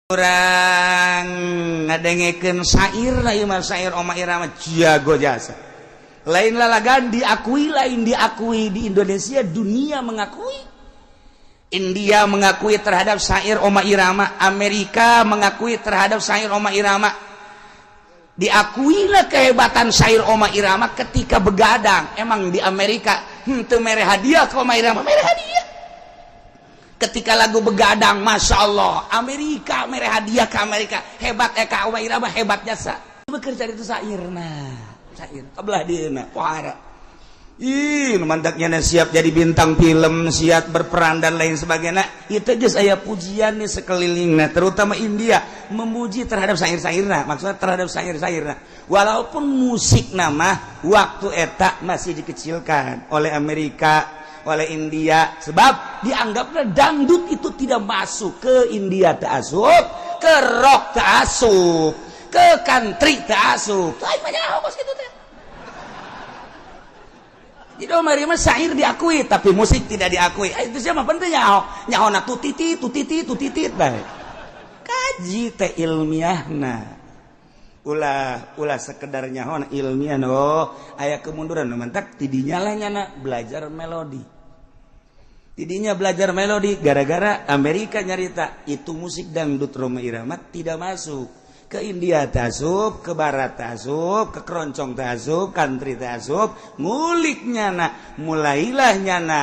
Urang ngadengekeun syair lah, ieu mah syair Rhoma Irama jago jasa. Lain lalagan diakui, lain diakui di Indonesia, dunia mengakui. India mengakui terhadap syair Rhoma Irama, Amerika mengakui terhadap syair Rhoma Irama. Diakuilah kehebatan syair Rhoma Irama ketika begadang. Emang di Amerika henteu mere hadiah ke Rhoma Irama? Mere hadiah. Ketika lagu Begadang, Masya Allah, Amerika mere hadiah ke Amerika. Hebat Eka Rhoma Irama, hebat jasa. Bekerja itu syairna, syair kebelah dieuna pohara. Ih, mantaknya siap jadi bintang film, siap berperan dan lain sebagainya. Itu geus aya pujian nih sekelilingnya, terutama India memuji terhadap syair-syairna, maksudnya terhadap syair-syairna. Walaupun musik nama waktu eta masih dikecilkan oleh Amerika, oleh India, sebab dianggapnya dangdut itu tidak masuk ke India, tak asup, ke rock tak asup, ke country tak asup. Lain banyak kos gitu teh. Jadi Rhoma Irama syair diakui, tapi musik tidak diakui. Eh, itu siapa penting nyaho? Nyaho na tutiti, tutiti, tutitit bae. Kaji teh ilmiahna. Ulah ulah sekedar nyaho ilmiah, oh, aya kemunduran mantak tidinya lah nyana belajar melodi. Tidinya belajar melodi gara-gara Amerika nyarita itu musik dangdut Rhoma Irama tidak masuk ke India, tasub ke Barat, tasub ke keroncong, tasub country, tasub ngulik nyana, mulailah nyana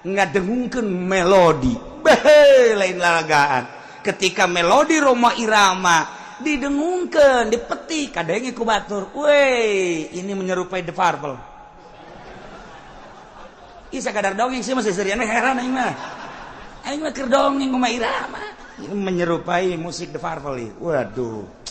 ngadengungkeun melodi. Beh, lain lalagaan ketika melodi Rhoma Irama didengungkeun, dipetik, kadenge ku batur, "Weh, ini menyerupai The Purple." Ih, sakadar dongeng sih masih seriana, heran aing mah. Aing mah keur dongeng Rhoma Irama ini menyerupai musik The Purple. Waduh.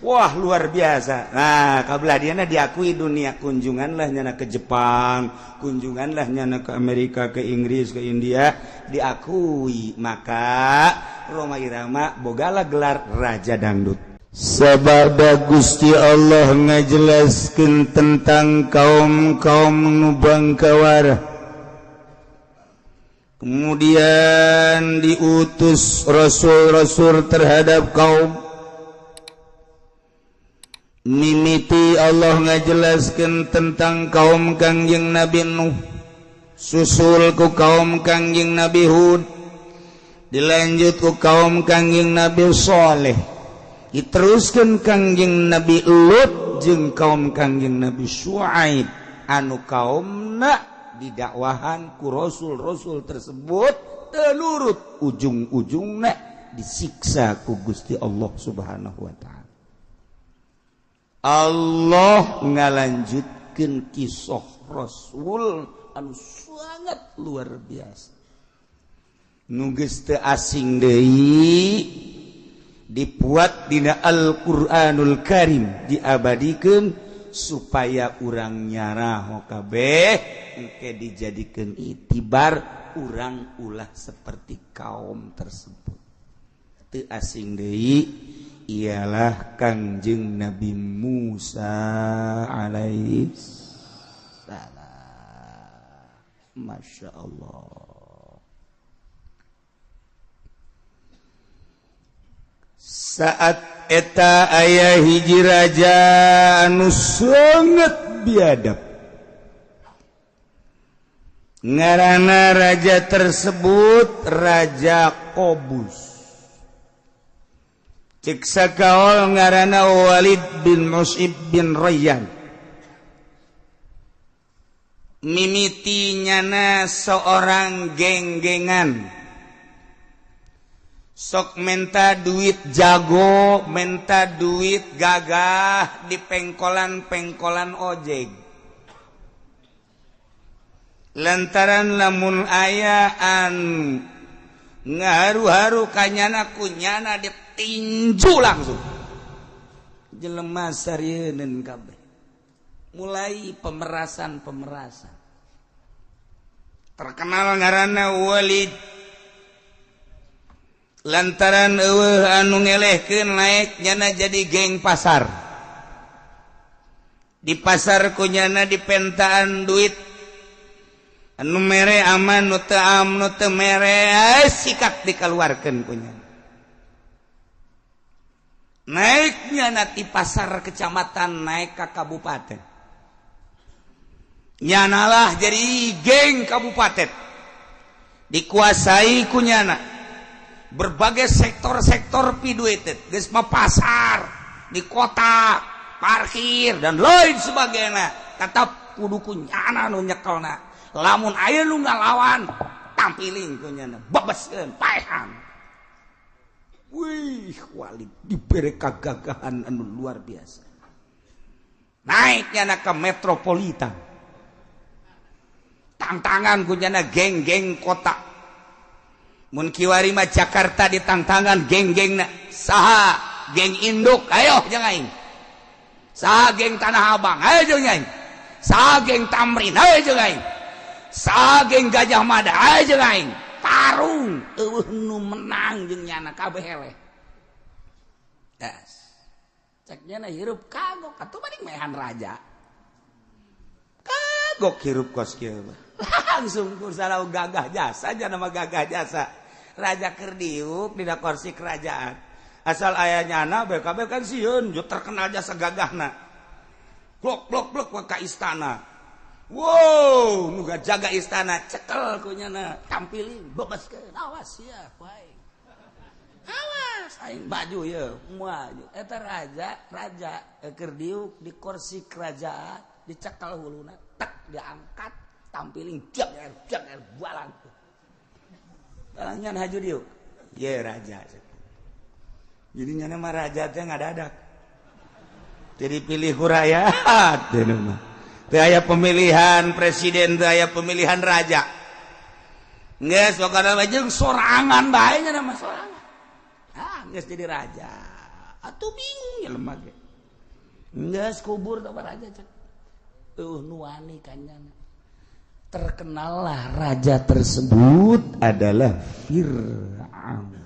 Wah, luar biasa. Nah, kabelah diakui dunia, kunjunganlah nyana ke Jepang, kunjunganlah nyana ke Amerika, ke Inggris, ke India, diakui. Maka Rhoma Irama bogala gelar Raja Dangdut. Sabada Gusti Allah ngajelaskeun tentang kaum-kaum nu bangkawara. Kemudian diutus rasul-rasul terhadap kaum. Mimiti Allah ngajelaskan tentang kaum Kangjeng Nabi Nuh, susul ku kaum Kangjeng Nabi Hud, dilanjut ku kaum Kangjeng Nabi Saleh, diteruskan Kangjeng Nabi Lut jeung kaum Kangjeng Nabi Syuaib, anu kaumna didakwahan ku rasul-rasul tersebut telurut, ujung-ujungna disiksa ku Gusti Allah Subhanahu wa Ta'ala. Allah ngalanjutkan kisah Rasul anu sangat luar biasa, nu geus teu asing deui dibuat dina Al-Qur'anul Karim, diabadikeun supaya urang nyaraho kabeh, engke dijadikeun itibar urang ulah seperti kaum tersebut. Teu asing deui ialah Kangjeng Nabi Musa alaihi salam. Masya Allah, saat eta aya hiji raja anu sangat biadab. Ngaranna raja tersebut Raja Kobus, cek sakaol ngaranna Walid bin Mus'ib bin Rayyan. Mimiti nyana seorang geng-gengan, sok menta duit jago, menta duit gagah di pengkolan-pengkolan ojek, lantaran lamun ayaan ngaharu-haru kanyana, kunyana ditinju langsung. Jelema sarieun kabeh, mulai pemerasan-pemerasan. Terkenal ngaranna Walid lantaran eueuh anu ngelehkeun, naik nyana jadi geng pasar. Di pasar kunyana dipentaan duit, anu mere aman, nu teu am, nu teu mere sikat dikeluarkeun kunyana. Naiknya nanti pasar kecamatan naik ke kabupaten. Nyanalah jadi geng kabupaten. Dikuasai ku nyana. Berbagai sektor-sektor piduited, geus mah pasar, di kota, parkir dan lain sebagainya. Tetap kudu ku nyana nu nyekelna. Lamun aya nu ngalawan, tampiling ku nyana, bebeskeun, paehan. Wih, Walid diberi kegagahan anu luar biasa. Naiknya ke metropolitan. Tantangan ku nyana geng-geng kota. Mun kiwari mah Jakarta ditangtangan geng-gengna. Saha geng induk, ayo jeung aing. Saha geng Tanah Abang, ayo jeung aing. Saha geng Tamrin, ayo jeung aing. Saha geng Gajah Mada, ayo jeung aing. Tarung eueuh nu menang jeung nyana kabeh eleh. Das. Cek nyana hirup kagok atuh mending mehan raja. Kagok hirup kos kieu mah. Langsung kursala gagah jasa aja nama gagah jasa. Raja keur diuk dina kursi kerajaan. Asal aya nyana BKB kan sieun jo terkenal jasa gagahna. Blok blok blok ka istana. Wow, nu jaga istana cekel ku nyana, tampilin bebaskeun, awas ya, ku aing. Awas aing baju ye, maju. Eta raja, raja keur diuk di kursi kerajaan, dicekel huluna, tek diangkat, tampiling jak jak balang. Balangnya haju diuk. Ye raja. Jadi nyana mah raja teh ngadadak. Jadi pilih ku rakyat teh mah. Teu aya pemilihan presiden, teu aya pemilihan raja. Geus pokona mah jeung sorangan bae nya mah sorangan. Ah, geus jadi raja. Atuh bingung jelema ge. Geus kubur teh raja cek. Eueuh nu wani ka nyana. Terkenallah raja tersebut adalah Fir'aun.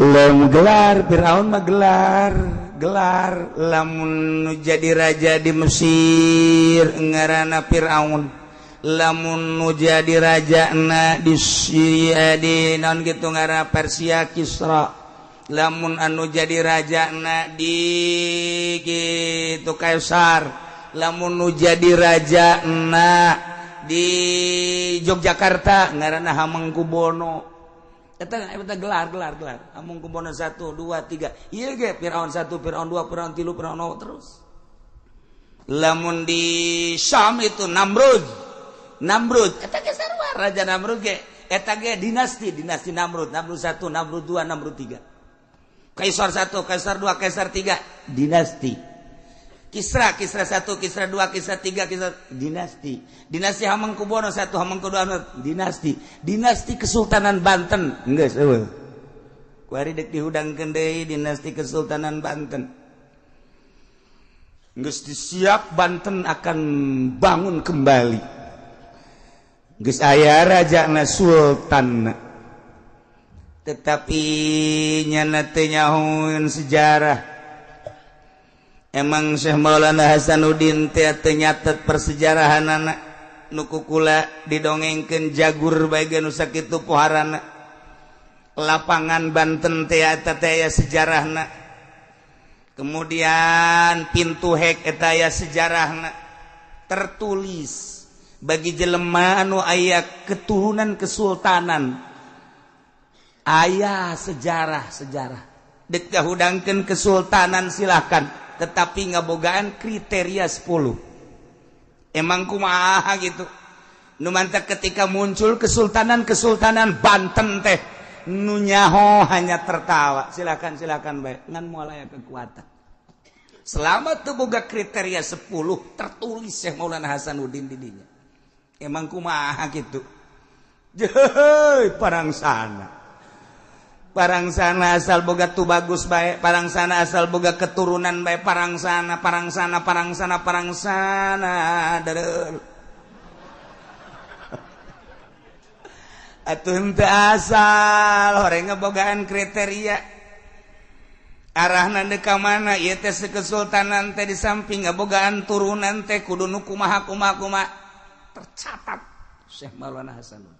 Lamun gelar Fir'aun mah gelar gelar lamun nu jadi raja di Mesir ngaranna Fir'aun, lamun nu jadi rajana di di naon kitu ngaranna Persia Kisra, lamun anu jadi rajana di kitu Kaisar, lamun nu jadi rajana di Yogyakarta ngaranna Hamengkubuwono. Eta eta gelar gelar gelar Hamengkubuwono 1 2 3 ieu ge Firaun 1 Firaun 2 Firaun 3 Firaun 4 terus. Lamun di Syam itu Namrud. Namrud eta ge sarua raja Namrud ge eta ge dinasti dinasti Namrud, Namrud 1, Namrud 2, Namrud 3. Kaisar 1, Kaisar 2, Kaisar 3 dinasti. Kisra, Kisra 1, Kisra 2, Kisra 3, Kisra dinasti. Dinasti Hamengkubuwono 1, Hamengkubuwono dinasti. Dinasti Kesultanan Banten. Geus eueuh. Kuari deuk dihudangkeun deui dinasti Kesultanan Banten. Geus disiap Banten akan bangun kembali. Geus aya rajana sultan. Tetapi nyana teu nyahoeun sejarah. Emang Syekh Maulana Hasanuddin teh teu nyatet persejarahanana nu kukula didongengkeun jagur bae ge nu sakitu poharana. Lapangan Banten teh eta teh aya sejarahna. Kemudian pintu hek eta aya sejarahna. Tertulis bagi jelema anu aya keturunan kesultanan. Aya sejarah-sejarah. Dek kahudangkeun kesultanan silakan, tetapi ngabogaan kriteria 10. Emang kumaha gitu. Nu mantak ketika muncul kesultanan-kesultanan Banten teh nu nyaho hanya tertawa. Silakan silakan bae ngan moal aya kekuatan. Selama teu boga kriteria 10 tertulis Syekh Maulana Hasanuddin di dinya. Emang kumaha gitu. Jeuh parang sana. Parang sana asal boga tu bagus bae, parang sana asal boga keturunan bae, parang sana, parang sana, parang sana, parang sana. Dereul. Atuh henteu asal horeng ngebogaan kriteria. Arahna deuk ka mana ieu teh kesultanan teh di samping ngabogaan turunan teh kudu nu kumaha kumaha kumaha. Tercatat Syekh Maulana Hasanuddin.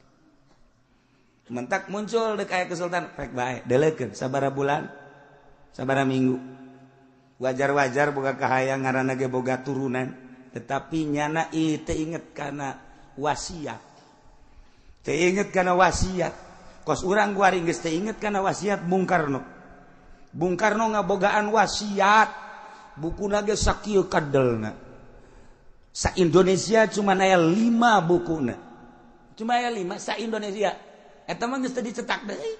Mentak muncul dek aya kesultan pek bae delekeun sabaraha bulan sabaraha minggu. Wajar-wajar boga kahayang ngaranna ge boga turunan, tetapi nyana ieu teu inget kana wasiat. Teu inget kana wasiat. Kos urang kuari geus teu inget kana wasiat Bung Karno. Bung Karno ngabogaan wasiat, bukuna ge sakieu kadelna. Sa Indonesia cuma aya 5 bukuna. Cuma aya 5 sa Indonesia. Eta mah geus teu dicetak deui.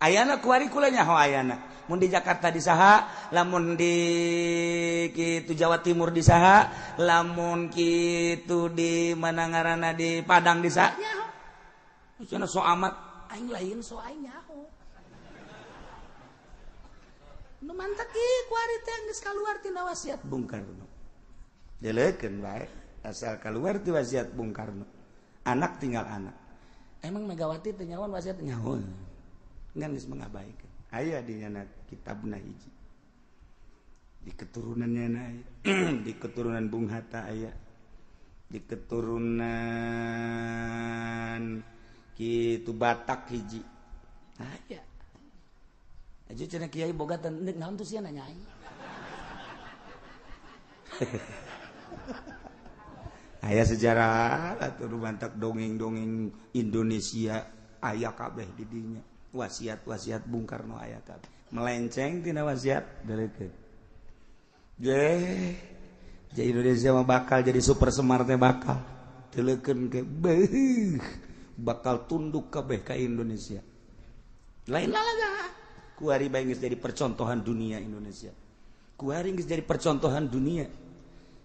Ayana kuari kula nyaho ayana. Mun di Jakarta di saha, lamun di kitu Jawa Timur di saha, lamun kitu di mana ngaranna di Padang di saha nyaho. Cenah so amat aing lain so aing nyaho. Nu mantak ieu kuari teh geus kaluar tina wasiat Bung Karno. Delekeun bae asal kaluar ti wasiat Bung Karno. Anak tinggal anak. Emang Megawati teh nyawan wasiat nyaho. Ngan geus mengabaikan. Aya di nyana kitabna hiji. Di keturunannya na aya. Di keturunan Bung Hatta aya. Di keturunan kitu Batak hiji. Aya. Aja cenah kiai boga teh naon tuh sia nanya aing. Aya sejarah atuh mantak dongeng-dongeng Indonesia aya kabeh di dinya. Wasiat-wasiat Bung Karno aya kabeh. Melenceng tina wasiat deukeut. Ge, jadi Indonesia mah bakal jadi super semar teh bakal. Deukeun ke beuh bakal tunduk kabeh ka Indonesia. Lain lalaga. Kuari bae geus jadi percontohan dunia Indonesia. Kuari geus jadi percontohan dunia.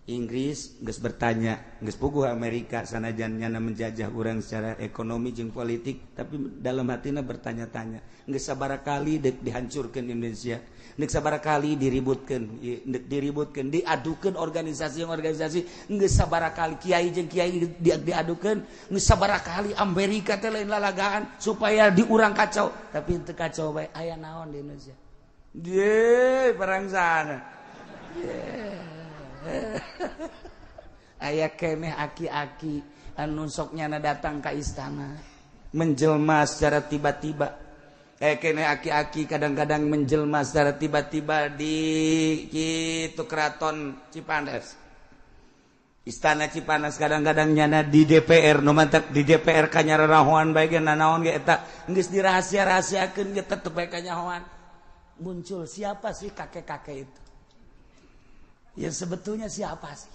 Inggris geus bertanya, geus puguh Amerika sanajan nyana menjajah urang secara ekonomi jeung politik, tapi dalam hatina bertanya-tanya, geus sabaraha kali deuk dihancurkeun Indonesia, geus sabaraha kali diributkeun, diributkeun, diadukeun organisasi-organisasi, geus sabaraha kali kiai jeung kiai diadukeun, geus sabaraha kali Amerika teh lain lalagaan supaya di urang kacau, tapi teu kacau bae aya naon di Indonesia. Ye, perang sana. Aya keneh aki-aki anu sok nyana datang ka istana menjelma secara tiba-tiba. Aya keneh aki-aki kadang-kadang menjelma secara tiba-tiba di kitu keraton Cipanas. Istana Cipanas kadang-kadang nyana di DPR nu mantak di DPR kanyararahoan bae ge nanaon ge eta geus dirahasia-rahasiakeun ge tetep bae kanyahoan. Muncul siapa sih kakek-kakek itu? Ya sebetulnya siapa sih?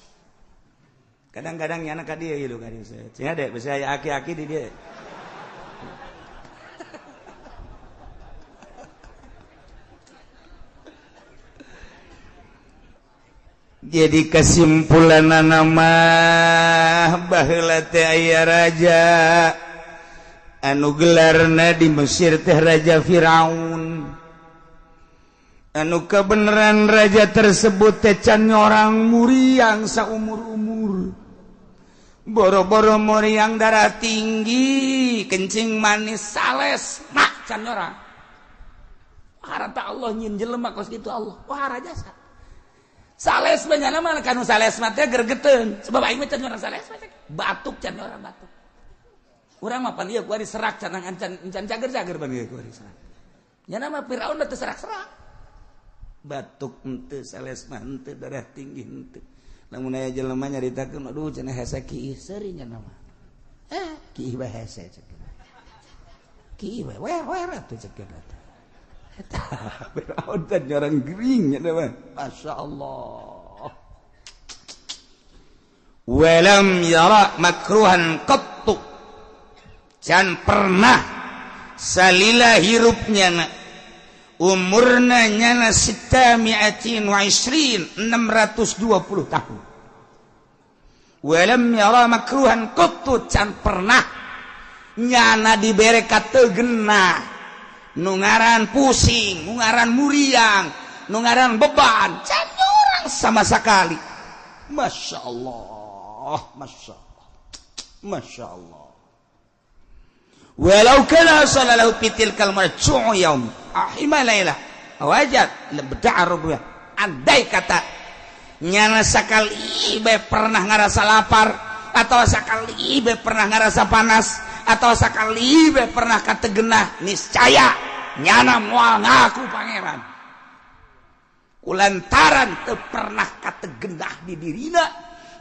Kadang-kadang nyana ka dia gitu kan saya. Cenah dek bisa aya aki-aki di dia. Jadi kesimpulanna mah baheula teh aya raja anu gelarna di Mesir teh Raja Firaun. Anu kebenaran raja tersebut teh can orang muriang saumur-umur. Boro-boro muriang darah tinggi, kencing manis sales, mak can orang. Harta Allah nyin jelema kos kitu Allah. Wah raja sa. Sales banyana mah kanu sales mah teh gergeteun. Sebab aing mah can orang sales mah batuk can orang batuk. Urang mah pan ieu kuari serak can can cager-cager pan ieu kuari serak. Nyana mah Firaun teh serak-serak. Batuk henteu, sales mah henteu, darah tinggi henteu. Lamun aya jelema nyaritakeun aduh cenah hese kiih seuri nya mah. Kiih bae hese cek. Kiih bae wer-wer atuh cek eta. Eta Firaun teh nyorang gering nya mah. Masyaallah. Walam yara makruhan qattu. Can pernah salila hirupnya na. Umurna nyana 620 620 tahun. Walam yara makruhan qattu, can pernah nyana dibere kategena nu ngaran pusing, nu ngaran muriang, nu ngaran beban, can orang sama sekali. Masya Allah, Masya Allah, Masya Allah. Walau kana sallallahu fitil kalmar cu'u yaum ahima laila wajat lebda rubuh. Andai kata nyana sakali bae pernah ngarasa lapar atau sakali bae pernah ngarasa panas atau sakali be pernah kategenah, niscaya nyana moal ngaku pangeran. Kulantaran teu pernah kategenah di dirina,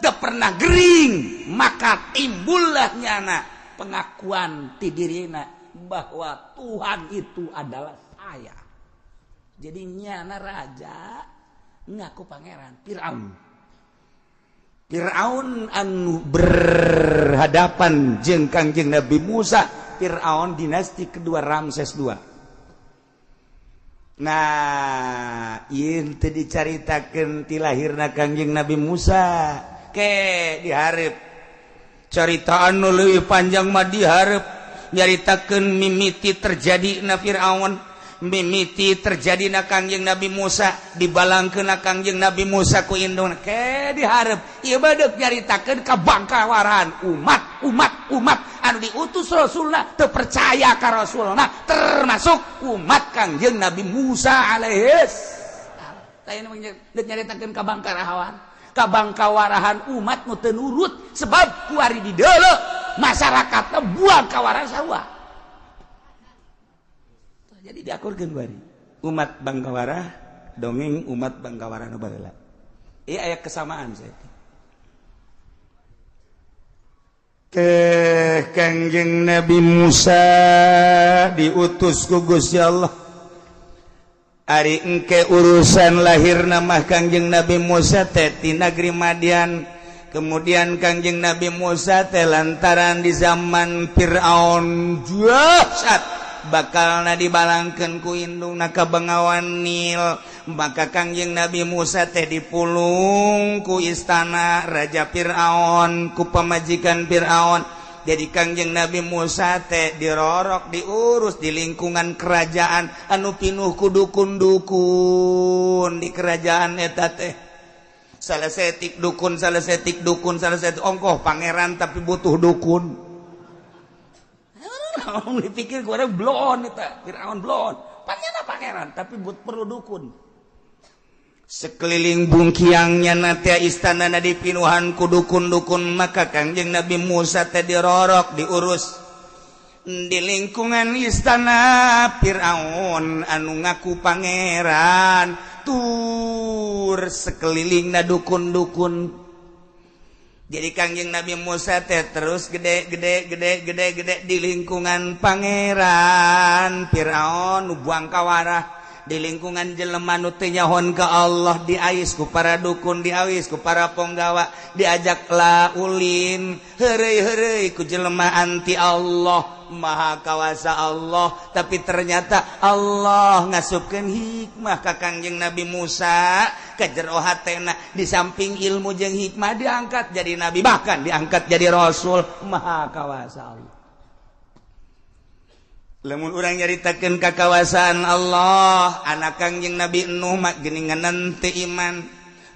teu pernah gering, maka timbullah nyana pengakuan ti dirina bahwa Tuhan itu adalah saya. Jadi nyana raja ngaku pangeran Fir'aun. Fir'aun anu berhadapan jeung Kangjeng Nabi Musa, Fir'aun dinasti kedua Ramses II. Nah, ieu teu dicaritakeun ti lahirna Kangjeng Nabi Musa. Ke dihareup carita anu leuwih panjang mah dihareup nyaritakeun mimiti terjadi na Fir'aun, mimiti terjadi na Kangjeng Nabi Musa, dibalangkeun na Kangjeng Nabi Musa ku indungna. Ke dihareup ieu badeuk nyaritakeun kabangkawaran umat umat umat anu diutus rasulna teu percaya ka rasulna, termasuk umat Kangjeng Nabi Musa alaihis salam. Tah, nyaritakeun kabangkarahan kabangkawarahan umat nu teu nurut, sebab kuari di deuleu masyarakatna buang kawaran sarua. Jadi diakurkeun kuari umat Bangkawara dongeng umat Bangkawara nu baheula. Ieu aya kesamaan saya. Ke Kangjeng Nabi Musa diutus ku Gusti Allah. Ari engke urusan lahir nama Kangjeng Nabi Musa teh ti negeri Madian. Kemudian Kangjeng Nabi Musa teh lantaran di zaman Fir'aun dahsyat bakalna dibalangkeun ku indungna ka Bengawan Nil, maka Kangjeng Nabi Musa teh dipulung ku istana Raja Fir'aun, ku pamajikan Fir'aun. Jadi Kangjeng Nabi Musa teh dirorok, diurus di lingkungan kerajaan anu pinuh ku dukun-dukun di kerajaan eta teh. Salah setik dukun, salah setik dukun, salah setik ongkoh pangeran tapi butuh dukun. Dipikir gue bloon eta, Fir'aun bloon. Pangeran pangeran tapi but perlu dukun. Sekeliling bungkiangnya nate istana na dipinuhan ku dukun-dukun, maka Kangjeng Nabi Musa teh dirorok, diurus di lingkungan istana Fir'aun anu ngaku pangeran, tur sekelilingna dukun-dukun. Jadi Kangjeng Nabi Musa teh terus gede gede gede gede gede di lingkungan pangeran Fir'aun nu buang kawarah, di lingkungan jelema nu teu nyahoan ka Allah, diais ku para dukun, diawis ku para ponggawa, diajak la ulin, heureuy-heureuy ku jelema anti Allah. Maha kawasa Allah, tapi ternyata Allah ngasupkeun hikmah ka Kangjeng Nabi Musa ka jero hatena. Di samping ilmu jeung hikmah diangkat jadi nabi, bahkan diangkat jadi rasul. Maha kawasa Allah. Lamun urang nyaritakeun kakawasaan Allah, anak Kangjeng Nabi Nuh mah geuningan teu iman,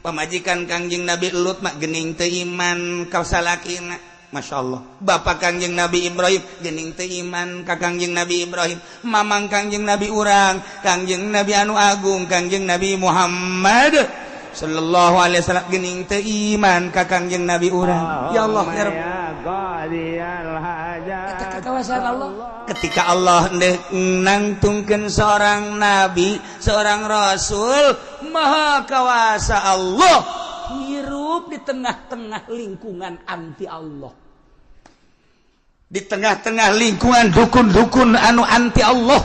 pamajikan Kangjeng Nabi Lut mah geuning teu iman ka salakina. Masya Allah. Bapak Kangjeng Nabi Ibrahim geuning teu iman ka Kangjeng Nabi Ibrahim. Mamang Kangjeng Nabi urang, Kangjeng Nabi anu agung, Kangjeng Nabi Muhammad sallallahu alaihi wasallam geuning teu iman ka Kangjeng Nabi urang. Ya Allah ya Rabb. Eta kakawasaan Allah. Ketika Allah nangtungkeun seorang nabi, seorang rasul, maha kawasa Allah hirup di tengah-tengah lingkungan anti Allah, di tengah-tengah lingkungan dukun-dukun anu anti Allah,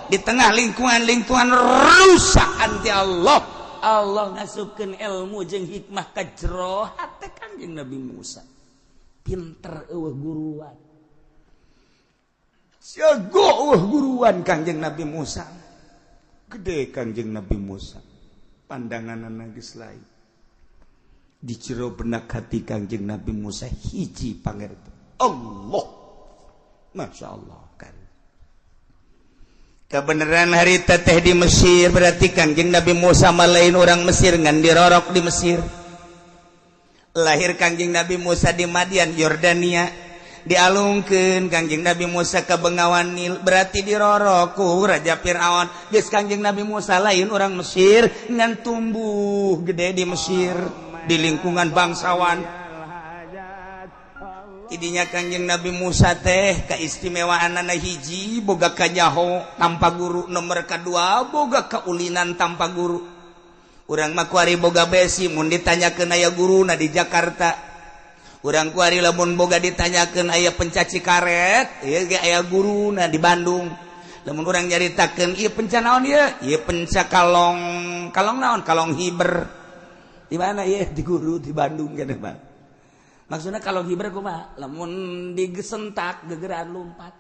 di tengah lingkungan-lingkungan rusak anti Allah, Allah ngasupkeun ilmu jeung hikmah ka jero hate Kangjeng Nabi Musa. Pinter eueuh guruan, jago eueuh guruan Kangjeng Nabi Musa. Gede Kangjeng Nabi Musa, pandanganna geus lain. Di jero benak hati Kangjeng Nabi Musa hiji pangeran Allah. Masya Allah kan. Kebenaran hari teteh di Mesir, berarti Kangjeng Nabi Musa malain orang Mesir ngan dirorok di Mesir. Lahir Kangjeng Nabi Musa di Madian, Yordania. Dialungkeun Kangjeng Nabi Musa ke Bengawan Nil, berarti dirorok ku Raja Fir'aun. Geus Kangjeng Nabi Musa lain orang Mesir ngan tumbuh gede di Mesir, di lingkungan bangsawan. Tidinya Kangjeng Nabi Musa teh kaistimewaanana hiji boga kanyaho tanpa guru, nomor kedua boga kaulinan tanpa guru. Urang mah kuari boga besi mun ditanyakeun aya guruna di Jakarta. Urang kuari lamun boga ditanyakeun aya pencaci karet, ieu ge aya guruna di Bandung. Lamun urang nyaritakeun ieu penca naon ieu? Ieu penca kalong, kalong naon? Kalong hiber. Di mana ieu? Di guru di Bandung keneh Bang. Maksudnya kalong hiber kumaha? Lamun digesentak gegeran lompat.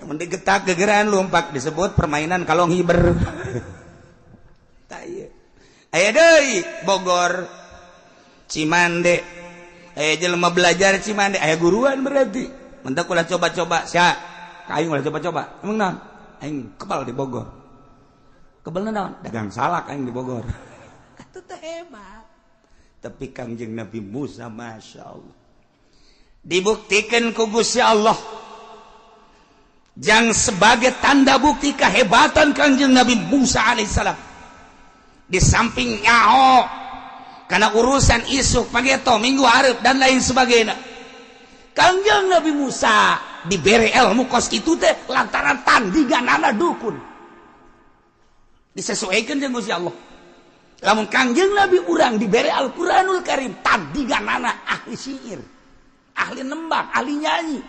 Lamun digetak gegeran lompat disebut permainan kalong hiber. Tah ieu. Aya deui Bogor Cimande. Aya jelema belajar Cimande, aya guruan berarti. Mentak ulah coba-coba sia. Aing ulah coba-coba. Emang naon? Aing kebal di Bogor. Kebal naon? Dagang salak aing di Bogor. Atuh teh hebat. Tapi Kangjeng Nabi Musa Masya Allah dibuktikan ku Gusti Allah jang sebagai tanda bukti kehebatan Kangjeng Nabi Musa alaihissalam. Di samping nyaho karena urusan isuk pageto minggu hareup dan lain sebagainya, Kangjeng Nabi Musa diberi ilmu kos itu teh lantaran tandinganana dukun disesuaikan jeung Gusti Allah. Lamun Kangjeng Nabi urang diberi Al-Qur'anul Karim tandinganana ahli syair, ahli nembang, ahli nyanyi.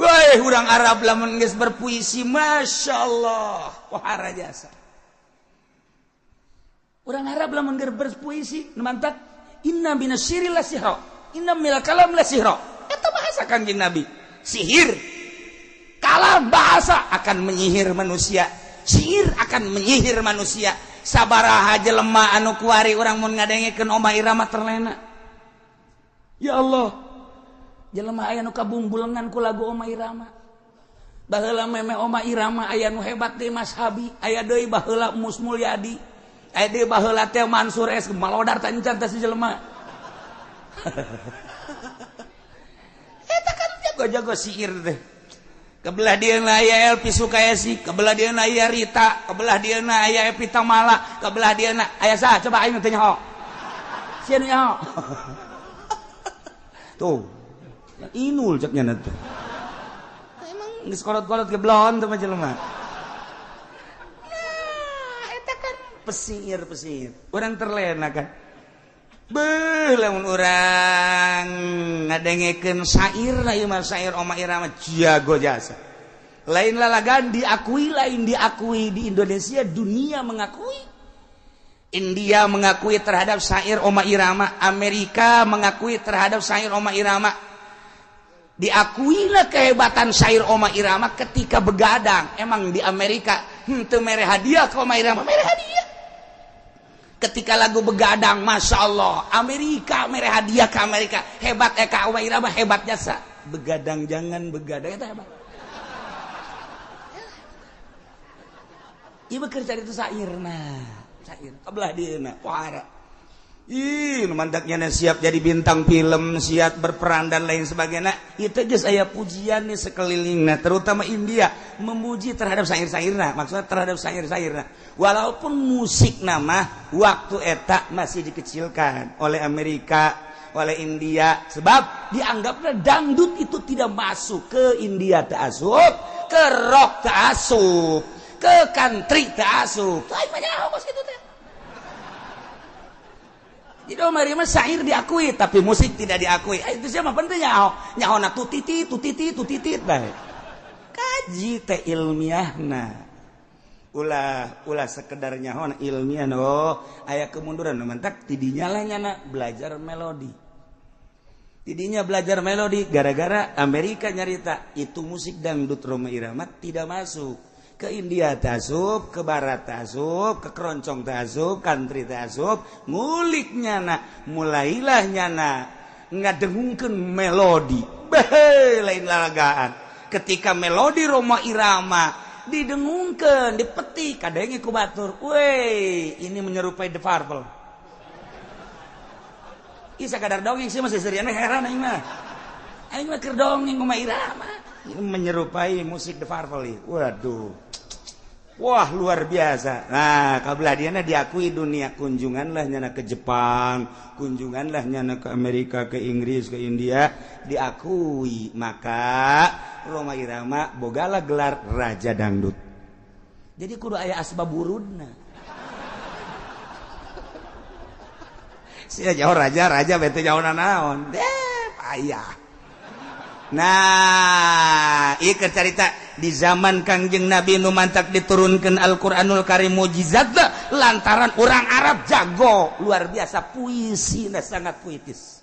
Wah, urang Arab lamun geus berpuisi Masya Allah, wahara jasa. Urang Arab lamun geus berpuisi mantak inna minasyiri la sihra, inna minal kalam la sihra. Eta bahasa Kangjeng Nabi. Sihir, kalam bahasa akan menyihir manusia. Sihir akan menyihir manusia. Sabaraha jelema anu kuari urang mun ngadengekeun Oma Irama terlena. Ya Allah, jelema aya nu kabungbulengan ku lagu Oma Irama. Baheula meme Oma Irama aya nu hebat deui Mas Habi, aya deui baheula Mus Mulyadi, aya deui baheula teh Mansur S malodar teh encan teh si jelema. Eta kan jago-jago sihir teh. Kebelah dia aya Elvi Sukaesi, kebelah dia aya Rita, kebelah dia aya Evita Mala, kebelah dia aya saha coba aing teh nyaho. Sia nu nyaho. Tuh. Inul cek nya teh. Emang geus kolot-kolot geblon teh mah jelema. Nah, eta kan pesir-pesir. Urang terlena kan. Beuh lamun urang ngadengekeun syair lah ieu mah syair Oma Irama jago jasa. Lain lalagan diakui, lain diakui di Indonesia, dunia mengakui. India mengakui terhadap syair Oma Irama, Amerika mengakui terhadap syair Oma Irama. Diakuilah kehebatan syair Oma Irama ketika begadang. Emang di Amerika henteu mere hadiah ke Oma Irama, mere hadiah. Ketika lagu begadang, Masya Allah, Amerika mere hadiah ke Amerika. Hebat Eka Oma Irama, hebat jasa. Begadang jangan begadang, itu hebat. Ieu bekerja itu syairna, syair. Kebelah dieuna, pohara. Ih, mantaknya siap jadi bintang film, siap berperan dan lain sebagainya. Itu geus aya pujian nih sekelilingna, terutama India memuji terhadap syair-syairna, maksudnya terhadap syair-syairna. Walaupun musik nama waktu eta masih dikecilkan oleh Amerika, oleh India, sebab dianggapnya dangdut itu tidak masuk ke India teu asup, ke rock teu asup, ke country teu asup. Lain mah nyaho kos kitu teh. Jadi Oma Irama syair diakui tapi musik tidak diakui. Itu siapa penting nyaho. Nyahona tutiti tutiti tutiti bae. Kaji teh ilmiahna. Ulah ulah sekedar nyahona ilmiah oh aya kemunduran mantak tidinya lah nyana belajar melodi. Tidinya belajar melodi gara-gara Amerika nyarita itu musik dangdut Rhoma Irama tidak masuk. Ke India tasup, ke Barat tasup, ke keroncong tasup, country tasup, ngulik nyana, mulailah nyana ngadengungkeun melodi. Beh, lain lalagaan. Ketika melodi Rhoma Irama didengungkeun, dipetik, kadenge ku batur. Weh, ini menyerupai The Purple. Ih sakadar dongeng sih masih seriana heran aing mah. Aing mah keur dongeng Rhoma Irama. Ini menyerupai musik The Purple. Waduh. Wah luar biasa. Nah kabelah diana diakui dunia, kunjunganlah nyana ke Jepang, kunjunganlah nyana ke Amerika, ke Inggris, ke India, diakui. Maka Rhoma Irama bogala gelar Raja Dangdut. Jadi kudu aya asbab wurudna. Sia jauh raja, raja bete jauh nanaon. Deh payah. Nah, ieu carita di zaman Kangjeng Nabi nu mantak diturunkan Al-Qur'anul Karim mukjizat lantaran orang Arab jago luar biasa, puisina sangat puitis.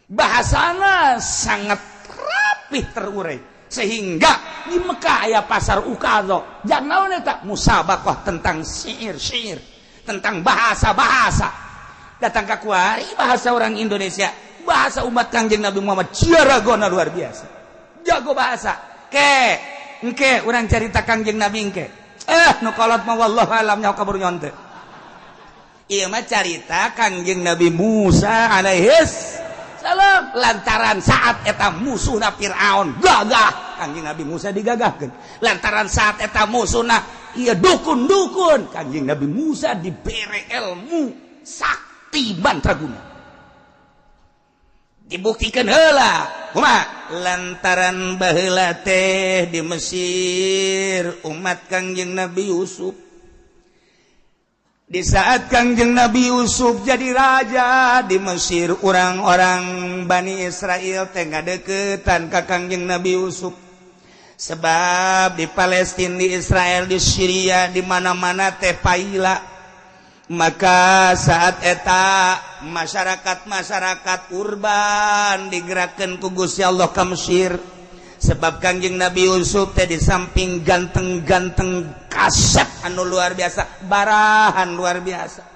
Bahasana sangat rapih terurai sehingga di Mekah aya pasar Ukadho. Jangan naon eta musabaqah tentang syair-syair, tentang bahasa-bahasa. Datang ka kuari bahasa orang Indonesia, bahasa umat Kangjeng Nabi Muhammad ciaragona luar biasa, jago bahasa. Ke engke urang carita Kangjeng Nabi engke nu kolot mah wallahu alam nyaho kabur nyonte. Ieu mah carita Kangjeng Nabi Musa alaihis salam lantaran saat eta musuhna Firaun gagah, Kangjeng Nabi Musa digagahkeun. Lantaran saat eta musuhna ieu dukun-dukun, Kangjeng Nabi Musa dibere ilmu sakti mantraguna. Dibuktikan heula kumaha lantaran baheula teh di Mesir umat Kangjeng Nabi Yusuf. Di saat Kangjeng Nabi Yusuf jadi raja di Mesir, orang-orang Bani Israel teh ngadeukeutan ka Kangjeng Nabi Yusuf. Sebab di Palestina, di Israel, di Syria, di mana-mana teh paila. Maka saat eta masyarakat-masyarakat urban digerakkan ku Gusti Allah ka Mesir. Sebab Kangjeng Nabi Yusuf teh di samping ganteng-ganteng kasep anu luar biasa, barahan luar biasa.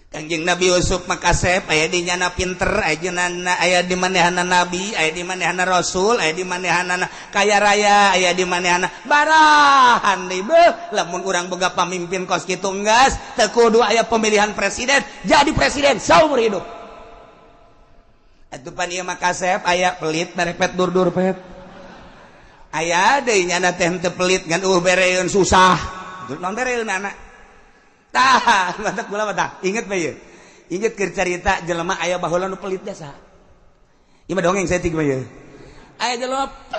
Kangjeng Nabi Yusuf mah kasep aya di nyana pinter, aya di manehana nabi, aya di manehana rasul, aya di manehana kaya raya, aya di manehana barahan deui beuh. Lamun urang boga pamimpin kos kitu enggeus teu kudu aya pemilihan presiden, jadi presiden saumur hidup. Atuh pan ieu mah kasep aya pelit merepet dur-dur pet. Aya deui nyana teh henteu pelit ngan bereun susah. Non bereun anak. Tah, mantak gula mah tah. Inget bae ieu. Inget keur carita jelema aya baheula nu pelit jasa. Ieu mah dongeng saeutik mah ieu. Aya jelema pelit.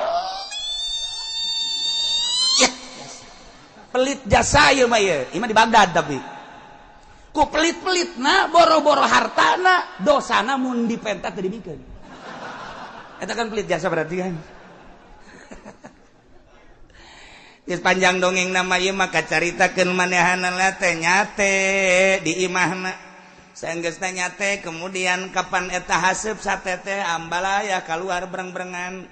Pelit jasa ieu mah ieu. Ieu mah di Baghdad tapi. Ku pelit-pelitna boro-boro hartana, dosana mun dipenta teu dibikeun. Eta kan pelit jasa berarti kan. Panjang dongeng nama ieu maka caritakeun manehanana teh nyate di imahna. Saenggeusna nyate kemudian kapan eta haseup sate teh ambalaya kaluar breng-brengan.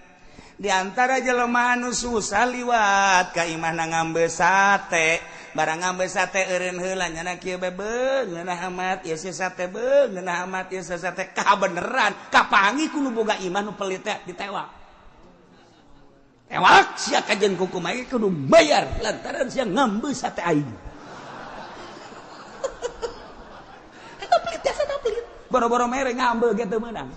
Di antara jelema anu susah liwat ka imahna ngambe sate. Barang ngambe sate eureun heula nyana kieu bae beung ngeunah amat ieu si sate beung ngeunah amat ieu si sate kabeneran kapangi ku nu boga imah nu pelit teh ditewak. Tewak sia kajen kuku mai kudu bayar lantaran sia ngambe sate aing. Eta pelit jasa teh pelit. Boro-boro mere ngambe ge teu meunang.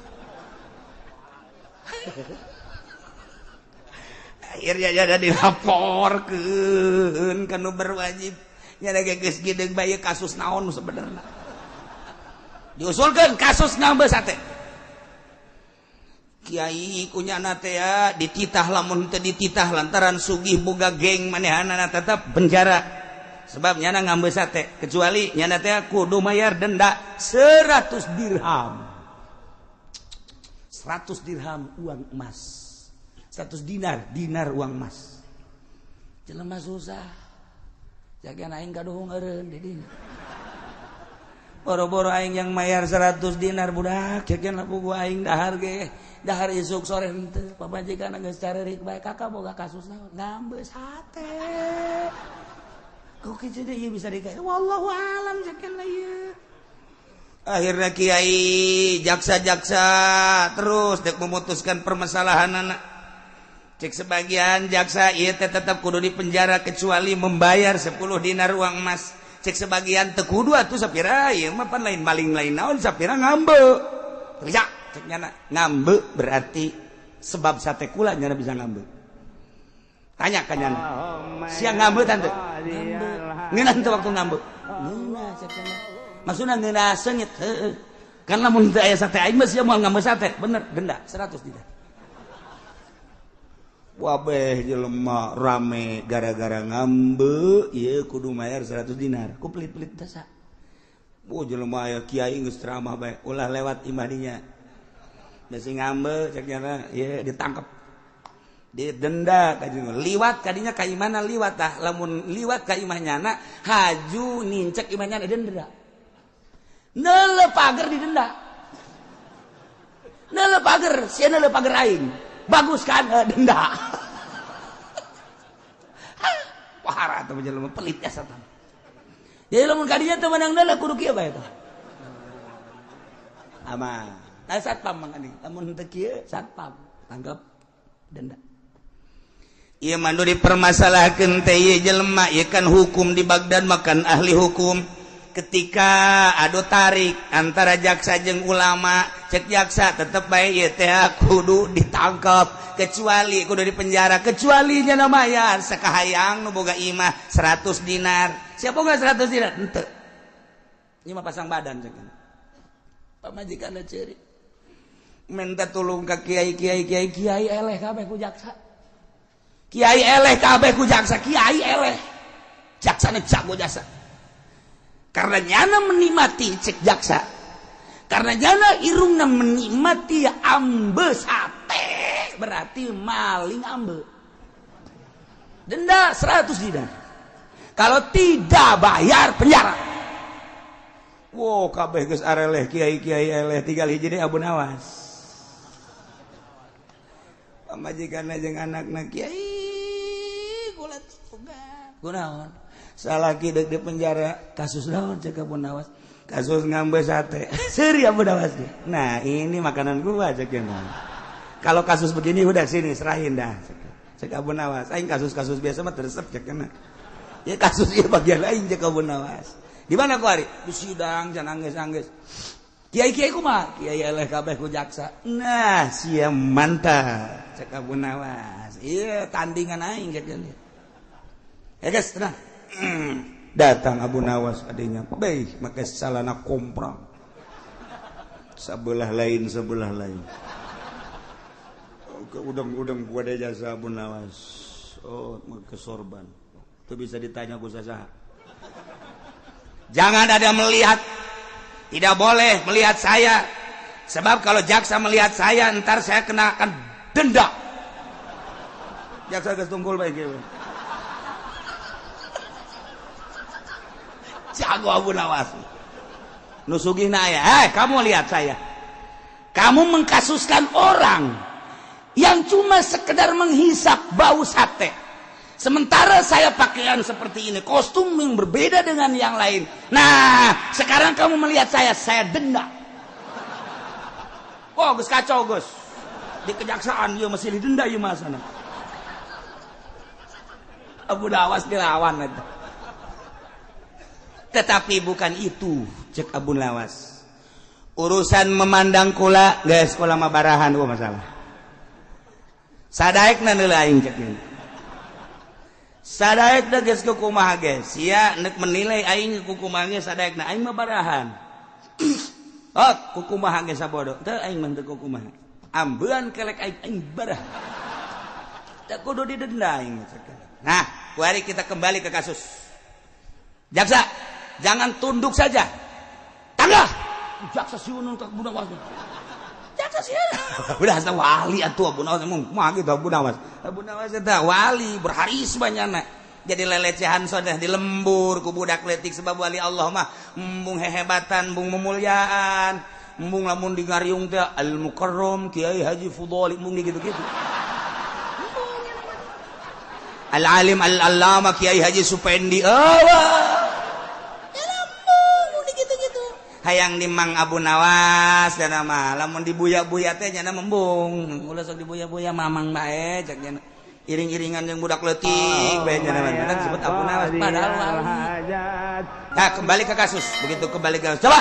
Akhirnya jadi dilaporkeun ka nu berwajib. Nya ge geus geudeung bae kasus naon sebenarna. Diusulkeun kasus ngambe sate. Kiai kunyana teh dititah lamun teu dititah lantaran sugih boga geng manehanana tetap penjara. Sebab nyana ngambe sate kecuali nyana teh kudu mayar denda 100 dirham. 100 dirham uang emas. 100 dinar, dinar uang emas. Jelema susah. Jagan aing kaduhung eureun di dinya. Boro-boro aing yang mayar 100 dinar budak, jagan lapu gua aing dahar ge. Dahar isuk sore henteu, pamajikan geus carerik bae kakak boga kasus naon? Ngambe sate. Kok kitu deui bisa dikae? Wallahu alam jagan ieu. Akhirnya kiai jaksa-jaksa terus dek memutuskan permasalahan anak. Cek sebagian jaksa ieu teh tetep kudu di penjara kecuali membayar 10 dinar uang emas. Cek sebagian teu kudu atuh sapira ieu mah pan lain maling lain naon sapira ngambe. Teriak cek nyana ngambe berarti sebab sate kula nyana bisa ngambe. Tanya ka nyana. Sia ngambeu tante? Ngambeu. Ngeunah teu waktu ngambeu? Ngeunah cek nyana. Maksudna ngeunah seungit, heueuh. Kan lamun teu aya sate aing mah sia moal ngambeu sate. Bener, denda 100 dinar. Wabeh jelema rame gara-gara ngambeu ieu kudu mayar 100 dinar. Ku pelit-pelit dasa. Oh jelema aya kiai geus ceramah bae, ulah lewat imah dinya. Bisi ngambeu cek nyana ieu ditangkep. Didenda ka liwat kadinya ka imahna liwat tah, lamun liwat ka imah nyana haju nincek imah nyana denda. Neuleuh pager didenda. Neuleuh pager, sia neuleuh pager aing. Bagus kan denda. Pahara teh jelema pelit ya satan. Jadi lamun kadinya teu meunang neuleuh kudu kieu bae tah. Aman. Nah satpam mang ani, lamun teu kieu satpam tangkap denda. Ieu mah nu dipermasalahkeun teh ieu jelema, ieu kan hukum di Baghdad makan ahli hukum. Ketika adu tarik antara jaksa jeung ulama, cek jaksa tetep bae ieu teh kudu ditangkap, kecuali kudu dipenjara, kecuali nya mayar sakahayang nu boga imah 100 dinar. Siapa boga 100 dinar? Henteu. Ieu mah pasang badan cek. Pamajikanna ceurik. Minta tulung ka kiai kiai kiai kiai eleh kabeh ku jaksa. Kiai eleh kabeh ku jaksa, kiai eleh. Jaksana jago jasa. Karena nyana menikmati cek jaksa. Karena nyana irungna menikmati ambe sate, berarti maling ambe. Denda 100 dinar. Kalau tidak bayar penjara. Wow, kabeh geus areleh kiai-kiai eleh tinggal hiji deui Abu Nawas. Pamajikanna jeung anakna kiai kula tugas. Kunaon? Salaki deuk di penjara kasus naon cek Abu Nawas? Kasus ngambe sate. Seuri Abu Nawas ge. Nah, ini makanan gua cek nya. Kalau kasus begini udah sini serahin dah. Cek Abu Nawas. Aing kasus-kasus biasa mah teresep cek nya. Ya kasus ieu bagian lain cek Abu Nawas. Di mana ku ari? Di sidang jangan angges-angges. Kiai-kiai kumaha? Kiai eleh kabeh ku jaksa. Nah, sia mantap cek Abu Nawas. Iya tandingan aing cek nya. Ya guys, tenang. Datang Abu Nawas adanya, baik make salana komprang. Sebelah lain, sebelah lain. Ke udang-udang gua ada jasa Abu Nawas. Oh, make sorban. Itu bisa ditanya ku sasaha. Jangan ada melihat. Tidak boleh melihat saya. Sebab kalau jaksa melihat saya, ntar saya kenakan denda. Jaksa geus tunggul bae kieu. Jago Abu Nawas. Nu sugihna aya, kamu lihat saya. Kamu mengkasuskan orang yang cuma sekedar menghisap bau sate. Sementara saya pakaian seperti ini, kostum yang berbeda dengan yang lain. Nah, sekarang kamu melihat saya denda. Oh, geus kacau, geus. Di kejaksaan ieu masih didenda ieu mah sana. Abu Nawas dilawan eta. Tetapi bukan itu cek Abu Nawas. Urusan memandang kula geus kula mah barahan eueuh masalah. Sadaekna neuleuh aing cek ieu. Sadaekna geus kumaha ge? Sia neuk menilai aing kukumaha ge sadaekna aing mah barahan. Oh, kukumaha ge sabodo. Teu aing mah teu kukumaha. Ambean kelek aing aing barah. Teu kudu didenda aing cek. Nah, mari kita kembali ke kasus. Jaksa, jangan tunduk saja. Tangga. Jaksa siunun ka Abu Nawas. Jaksa siun. Udah asa wali atuh Abu Nawas mah kumaha kitu Abu Nawas. Abu Nawas eta wali berharisma nyana. Jadi lelecehan sodah di lembur ku budak leutik sebab wali Allah mah embung hehebatan, embung memuliaan, embung lamun di ngariung teh Al Mukarram Kiai Haji Fudhali embung di gitu-gitu. Al Alim Al Allama Kiai Haji Supendi. Oh. Hayang dimang Abu Nawas dan mah lamun dibuya-buya teh nyana membung. Ulah sok dibuya-buya mamang bae cek nyana. Iring-iringan yang budak leutik bae nyana mah disebut Abu Nawas padahal wali. Nah, kembali ke kasus. Begitu kembali ke kasus. Coba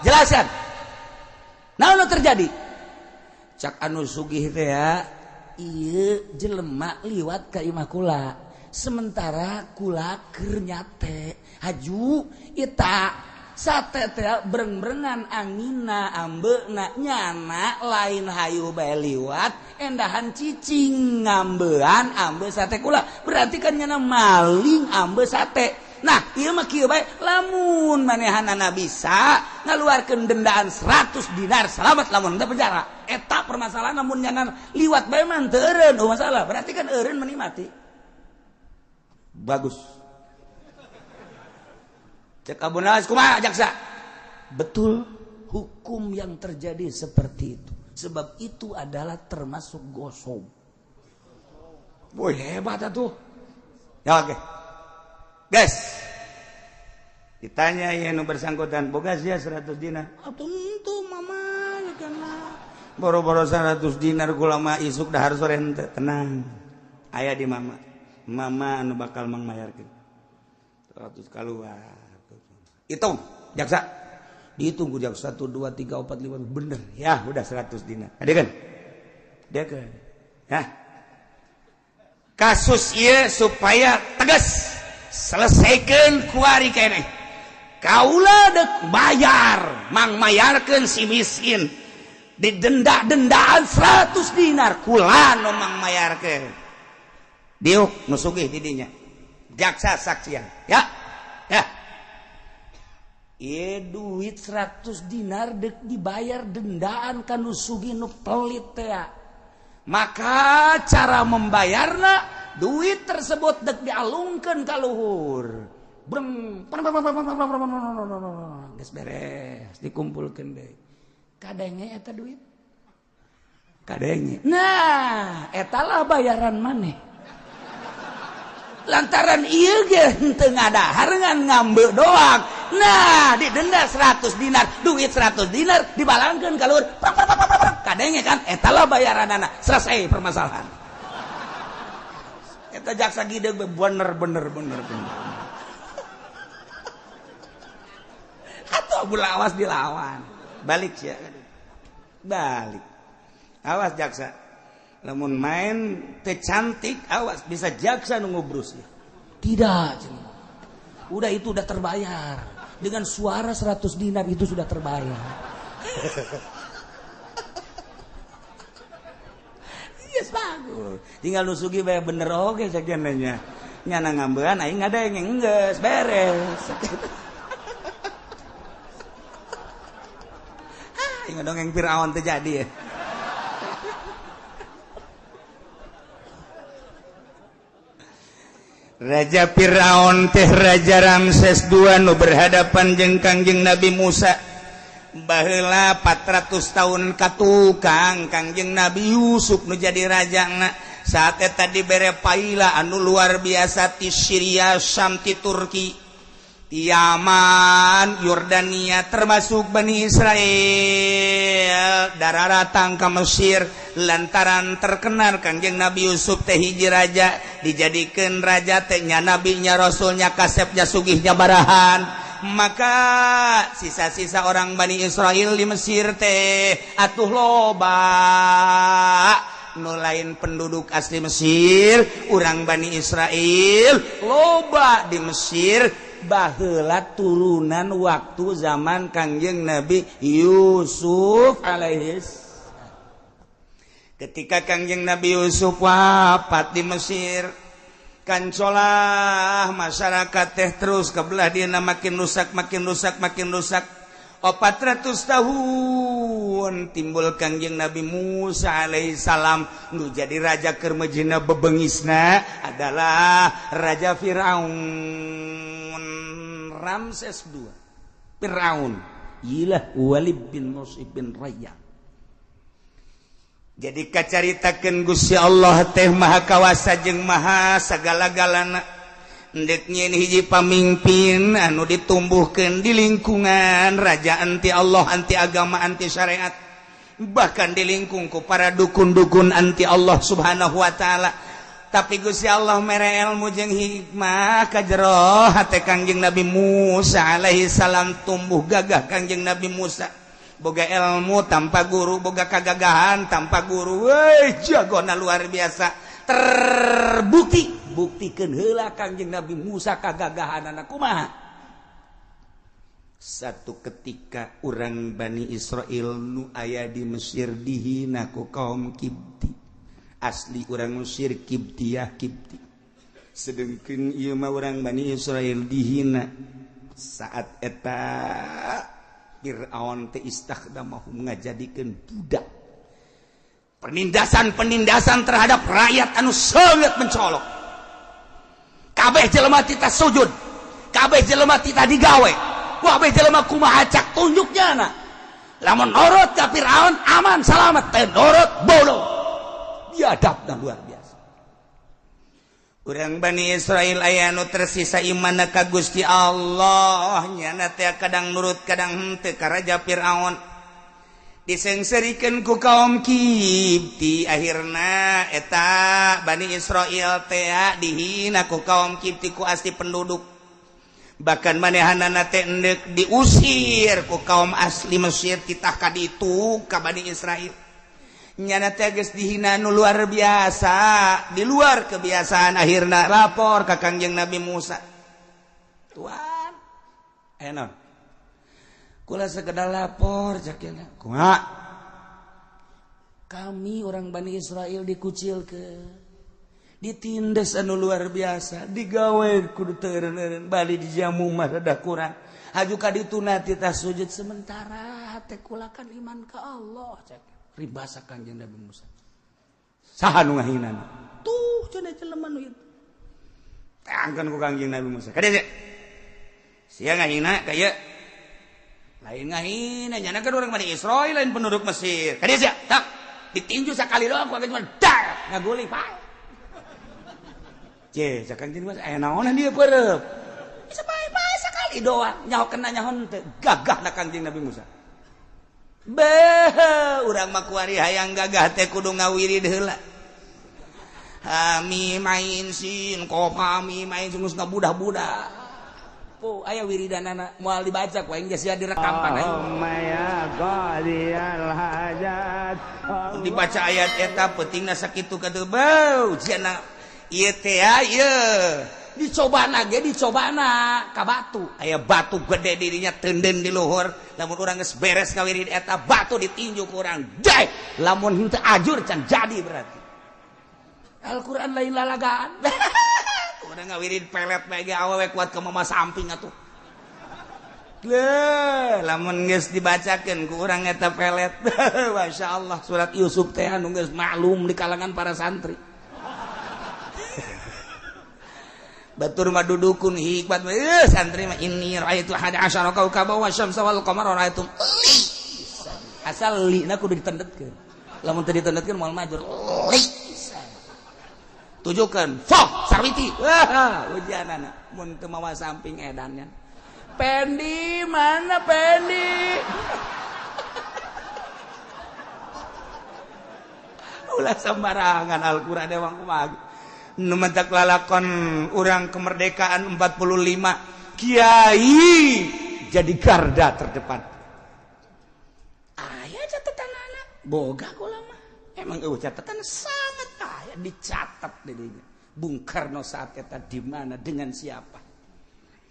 jelaskan. Naon nu terjadi? Cak anu sugih teh ya, Ieu jelema liwat ka imah kula. Sementara kula keur nyate. Haju eta sate teh breng-brengan anginna ambeuna nyana lain hayu bae liwat endahan cicing ngambean ambe sate kula. Berarti kan nyana maling ambe sate. Nah ieu mah kieu bae lamun manehanana bisa ngaluarkeun dendaan 100 dinar selamat lamun teu penjara. Eta permasalahan lamun nyana liwat bae mah teu eureun oh masalah. Berarti kan eureun meni mati. Bagus. Cek Abu Nawas kumaha jaksa? Betul, hukum yang terjadi seperti itu. Sebab itu adalah termasuk gosong. Woi hebat atuh. Ya oke. Guys. Ditanya ieu nu bersangkutan, boga sia 100 dinar. Ah tentu mama kana. Boro-boro 100 dinar kula mah isuk dahar sore henteu. Tenang. Aya di mama. Mama anu bakal mangmayarkeun. 100 kaluar. Hitung jaksa, dihitung ku jaksa 1 2 3 4 5 bener ya udah 100 dinar. Ada kan? Dia kan? Hah? Kasus ieu supaya tegas selesaikan kuari keneh. Kaula dek bayar, mang mayarkeun si miskin didenda-dendaan 100 dinar kula nu mang mayarkeun. Diuk nu sugih di dinya. Jaksa saksian, ya. Ya. Ieu duit 100 dinar dek dibayar dendaan ka nu sugih nu pelit teh. Maka cara membayarna duit tersebut dek dialungkeun ka luhur. Breng geus beres dikumpulkeun deui. Kadenge eta duit? Kadenge. Nah, eta lah bayaran maneh. Lantaran ieu ge henteu ngadahar ngan ngambe doang. Nah, didenda 100 dinar, duit 100 dinar dibalangkeun ka luhur. Kadenge kan eta lah bayaranana. Selesai permasalahan. Eta jaksa gideg bener bener bener bener. Atuh Abu Lawas dilawan. Balik sia. Balik. Awas jaksa. Lamun main teh cantik awas bisa jaksa nu ngubrus ya. Tidak, udah itu udah terbayar. Dengan suara 100 dinar itu sudah terbayar. Yes bagus. Tinggal nu sugih bae bener oge sakieu nya. Nyana ngambean aing ngadeng geus beres. Aing dongeng Firaun teh jadi ya. Raja Firaun teh Raja Ramses II nu berhadapan jeung Kangjeng Nabi Musa. Baheula 400 tahun katukang Kangjeng Nabi Yusuf nu jadi rajana. Saat eta dibere paila anu luar biasa ti Syria, Syam, ti Turki, ti Yaman, Yordania, termasuk Bani Israel dararatang ka Mesir lantaran terkenal Kangjeng Nabi Yusuf teh hiji raja dijadikeun raja teh nya nabinya rasulnya kasepnya sugihnya barahan. Maka sisa-sisa orang Bani Israel di Mesir teh atuh loba nu lain penduduk asli Mesir, urang Bani Israel loba di Mesir baheula turunan waktu zaman Kangjeng Nabi Yusuf alaihis. Ketika Kangjeng Nabi Yusuf wafat di Mesir, kancolah masyarakat teh terus kebelah dina makin rusak makin rusak makin rusak. 400 tahun timbul Kangjeng Nabi Musa alaihissalam nu jadi raja keur mejina bebengisna adalah Raja Firaun Ramses II. Firaun ilah Walid bin Mus'ib bin Rayyan. Jadi kacaritakeun Gusti Allah teh maha kawasa jeung maha sagala-galana. Ndek nyeun hiji pamimpin anu ditumbuhkeun di lingkungan raja anti Allah, anti agama, anti syariat. Bahkan di lingkung ku para dukun-dukun anti Allah Subhanahu wa taala. Tapi Gusti Allah mere ilmu jeung hikmah ka jero hate Kangjeng Nabi Musa alaihi salam, tumbuh gagah Kangjeng Nabi Musa. Boga ilmu tanpa guru, boga kagagahan tanpa guru. Weh, jagona luar biasa. Terbukti, buktikeun heula Kangjeng Nabi Musa kagagahanana kumaha. Satu ketika urang Bani Israel nu aya di Mesir dihina ku kaum Kibti. Asli urang Mesir Kibtiyah Kibti. Sedengkeun ieu mah urang Bani Israel dihina. Saat eta Fir'aun teh istakhdamahum ngajadikeun budak. Penindasan-penindasan terhadap rakyat anu sangat mencolok. Kabeh jelema tita sujud, kabeh jelema tita digawe, kabeh jelema kumaha cak tunjuknya na. Lamun nurut ka Fir'aun aman selamat, teh nurut bodoh. Biadab dan luar biasa. Urang Bani Israel aya nu tersisa imanna ka Gusti Allah, nyana teh kadang nurut kadang henteu ka Raja Fir'aun. Disengserikeun ku kaum Kibti, akhirna eta Bani Israel teh dihina ku kaum Kibti ku asli penduduk. Bahkan manehanana teh endek diusir ku kaum asli Mesir titah ka ditu ka Bani Israel. Nyana teh geus dihina nu luar biasa, di luar kebiasaan, akhirna lapor ka Kangjeng Nabi Musa. Tuan, aya naon? Kula sekedar lapor cak nya. Kumaha? Kami orang Bani Israel dikucilkeun, ditindas anu luar biasa, digawe kudu teu eureun-eureun, bali dijamu mah rada kurang. Haju ka ditu na titah sujud sementara teh kula kan iman ka Allah cak. Ribasa Kangjeng Nabi Musa. Saha nu ngahinana? Tuh cenah jelema nu ieu. Tangkeun ku Kangjeng Nabi Musa. Ka dieu sia ngahina ka ieu. Lain ngahina nyana kan urang Bani Israil lain penduduk Mesir. Ka dieu sia, tak ditinju sakali doang ku Kangjeng dar ngaguling pae. Ce, cak Kangjeng Musa aya naonan dieu peureub. Bisa pae-pae sakali doang, nyaho kena nyaho henteu. Gagahna Kangjeng Nabi Musa. Beh, urang mah kuari hayang gagah teh kudu ngawirid heula. Hami main sin, qaf hami main geus ngabudah-budah. Po, aya wiridanana moal dibaca ku aing geus sia direkampan aing. Dibaca ayat eta peutingna sakitu katuh beuh cenah ieu teh ieu. Dicobana ge dicobana ka batu. Aya batu gede dirinya teunden di luhur. Lamun urang geus beres ngawirid eta batu ditinju ku urang. Jai, lamun henteu ajur can jadi berarti. Al-Qur'an lain lalagaan. Urang ngawirid pelet bae ge awewe kuat ka mama samping atuh. Leuh, lamun geus dibacakeun ku urang eta pelet. Masyaallah, surat Yusuf teh anu geus maklum di kalangan para santri. Batur mah dudukun hikmat santri mah inni raaitu ahada asyara kaukaba wa syamsa wal qamara raaitum li. Asal li na kudu ditendetkeun. Lamun teu ditendetkeun moal majur. Li. Tujukeun fok sarwiti. Wah, ujianana mun teu mawa samping edannya. Pendi mana Pendi? Ulah sembarangan Al-Qur'an emang kumaha. Nu mentak lalakon urang kemerdekaan 45 kiai jadi garda terdepan. Aya catatan anak boga kula mah. Emang eueuh catatan sangat aya dicatat di dinya. Bung Karno saat eta di mana dengan siapa?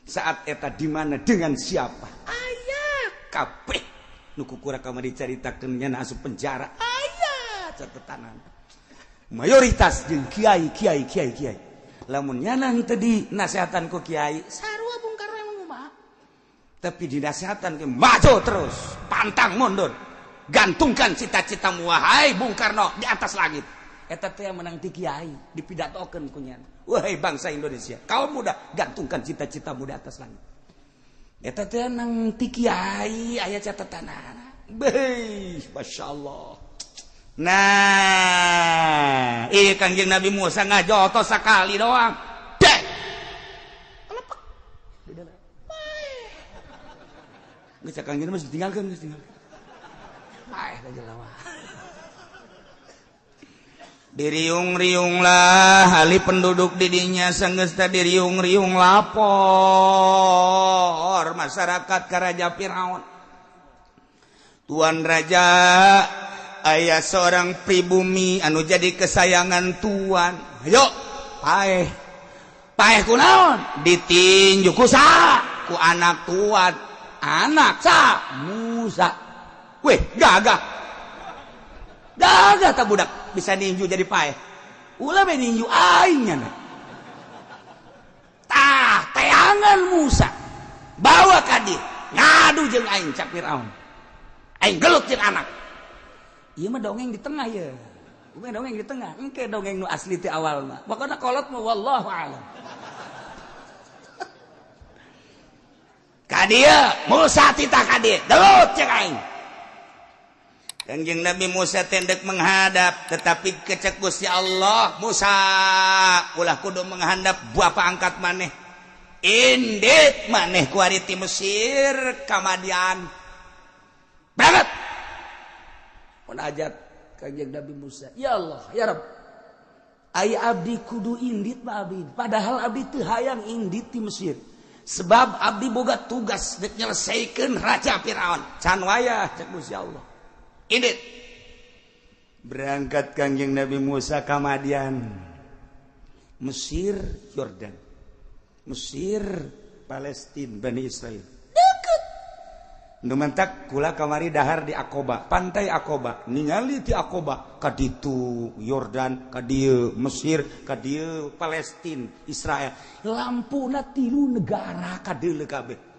Saat eta di mana dengan siapa? Aya kabeh nu kukura kamari dicaritakeun nya asup penjara. Aya catatan anak. Mayoritas jeung kiai kiai kiai kiai. Lamun nyana henteu dinasehatan ku kiai, sarua Bung Karno emang kumaha. Tapi dinasehatan ke maju terus, pantang mundur. Gantungkan cita-citamu wahai Bung Karno di atas langit. Eta teh menang ti kiai, dipidatokeun ku nyana. Wahai bangsa Indonesia, kaum muda, gantungkan cita-citamu di atas langit. Eta teh nang ti kiai aya catatanana. Beuh, masyaallah. Nah, Kangjeng Nabi Musa ngajotos sakali doang. Dek. Lepek. Di dalam. Geus Kangjeng mah ditinggalkeun, geus tinggalkeun. Paeh ka jelema. Diriung-riunglah ahli penduduk didinya sanggeus teh diriung-riung lapor masyarakat ka Raja Firaun. Tuan Raja, aya seorang pribumi anu jadi kesayangan tuan. Ayo paeh. Paeh kunaon? Ditinju ku saha? Ku anak tuan. Anak sa? Musa. Weh, gagah. Gagah tak budak bisa ninju jadi paeh. Ulah be ninju aing nya. Tah, teangan Musa. Bawa ka dieu. Ngadu jeung aing cak Firaun. Aing gelut jeung anak. Ieu mah dongeng di tengah ya. Bukan dongeng di tengah. Engke dongeng nu asli ti awal mah. Pokokna kolot mah wallahu a'lam. Ka dieu Musa titah ka dieu. Gelut jeung aing. Kanjeng Nabi Musa tendek menghadap, tetapi kecek Gusti Allah, Musa ulah kudu menghadap bapa angkat maneh. Indit maneh kuari ti Mesir ka Madian. Berangkat. Munajat Kanjeng Nabi Musa, ya Allah, ya Rabb. Ai abdi kudu indit mah abdi, padahal abdi teu hayang indit ti Mesir. Sebab abdi boga tugas dek nyelesaikeun Raja Firaun. Can wayah cek Gusti Allah. Indit. Berangkat Kanjeng Nabi Musa ka Madian. Mesir, Yordan. Mesir, Palestina, Bani Israel. Deket. Nu mentak kula kamari dahar di Akoba, pantai Akoba. Ningali di Akoba, ka ditu Yordan, ka dieu Mesir, ka dieu Palestina, Israel. Lampuna tilu negara ka deuleu kabeh.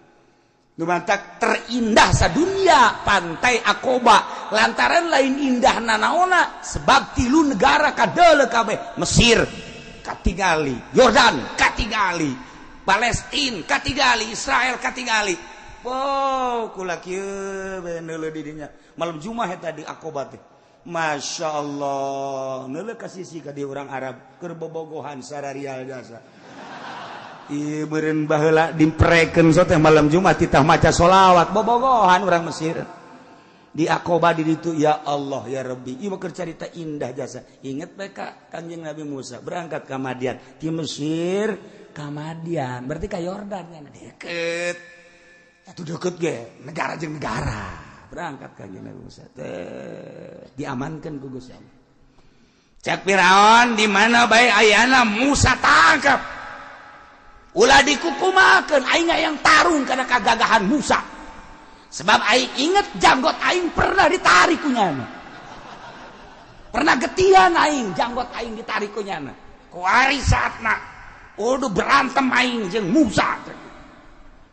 Nu mantak terindah sadunia pantai Akoba, lantaran lain indah nanaona sebab tilu negara kadeuleu kabeh. Mesir katingali, Yordan katingali, Palestina katingali, Israel katingali. Wow, kula kieu bae neuleuh di dinya. Malam Jumat eta di Akoba teh. Masya Allah, neuleuh ka sisi ka dieu urang Arab keur bobogohan sararial jasa. Ieu meureun baheula dimprekeun so teh malam Jumat titah maca sholawat bobogohan urang Mesir. Di Akoba di ditu ya Allah ya Rabbi. Ieu mah keur carita indah jasa. Inget bae ka Kanjeng Nabi Musa berangkat ka Madian, ti Mesir ka Madian, berarti ka Yordan kan deket. Atuh deket ge, negara jeung negara. Berangkat Kanjeng Nabi Musa teh diamankeun ku Gusti Allah. Cek Firaun di mana bae ayana Musa tangkap. Ulah dikukumakeun aing yang tarung karena kagagahan Musa. Sebab aing inget janggot aing pernah ditarik ku nyana. Pernah getihan aing janggot aing ditarik ku nyana. Kuari saatna udah berantem aing jeung Musa.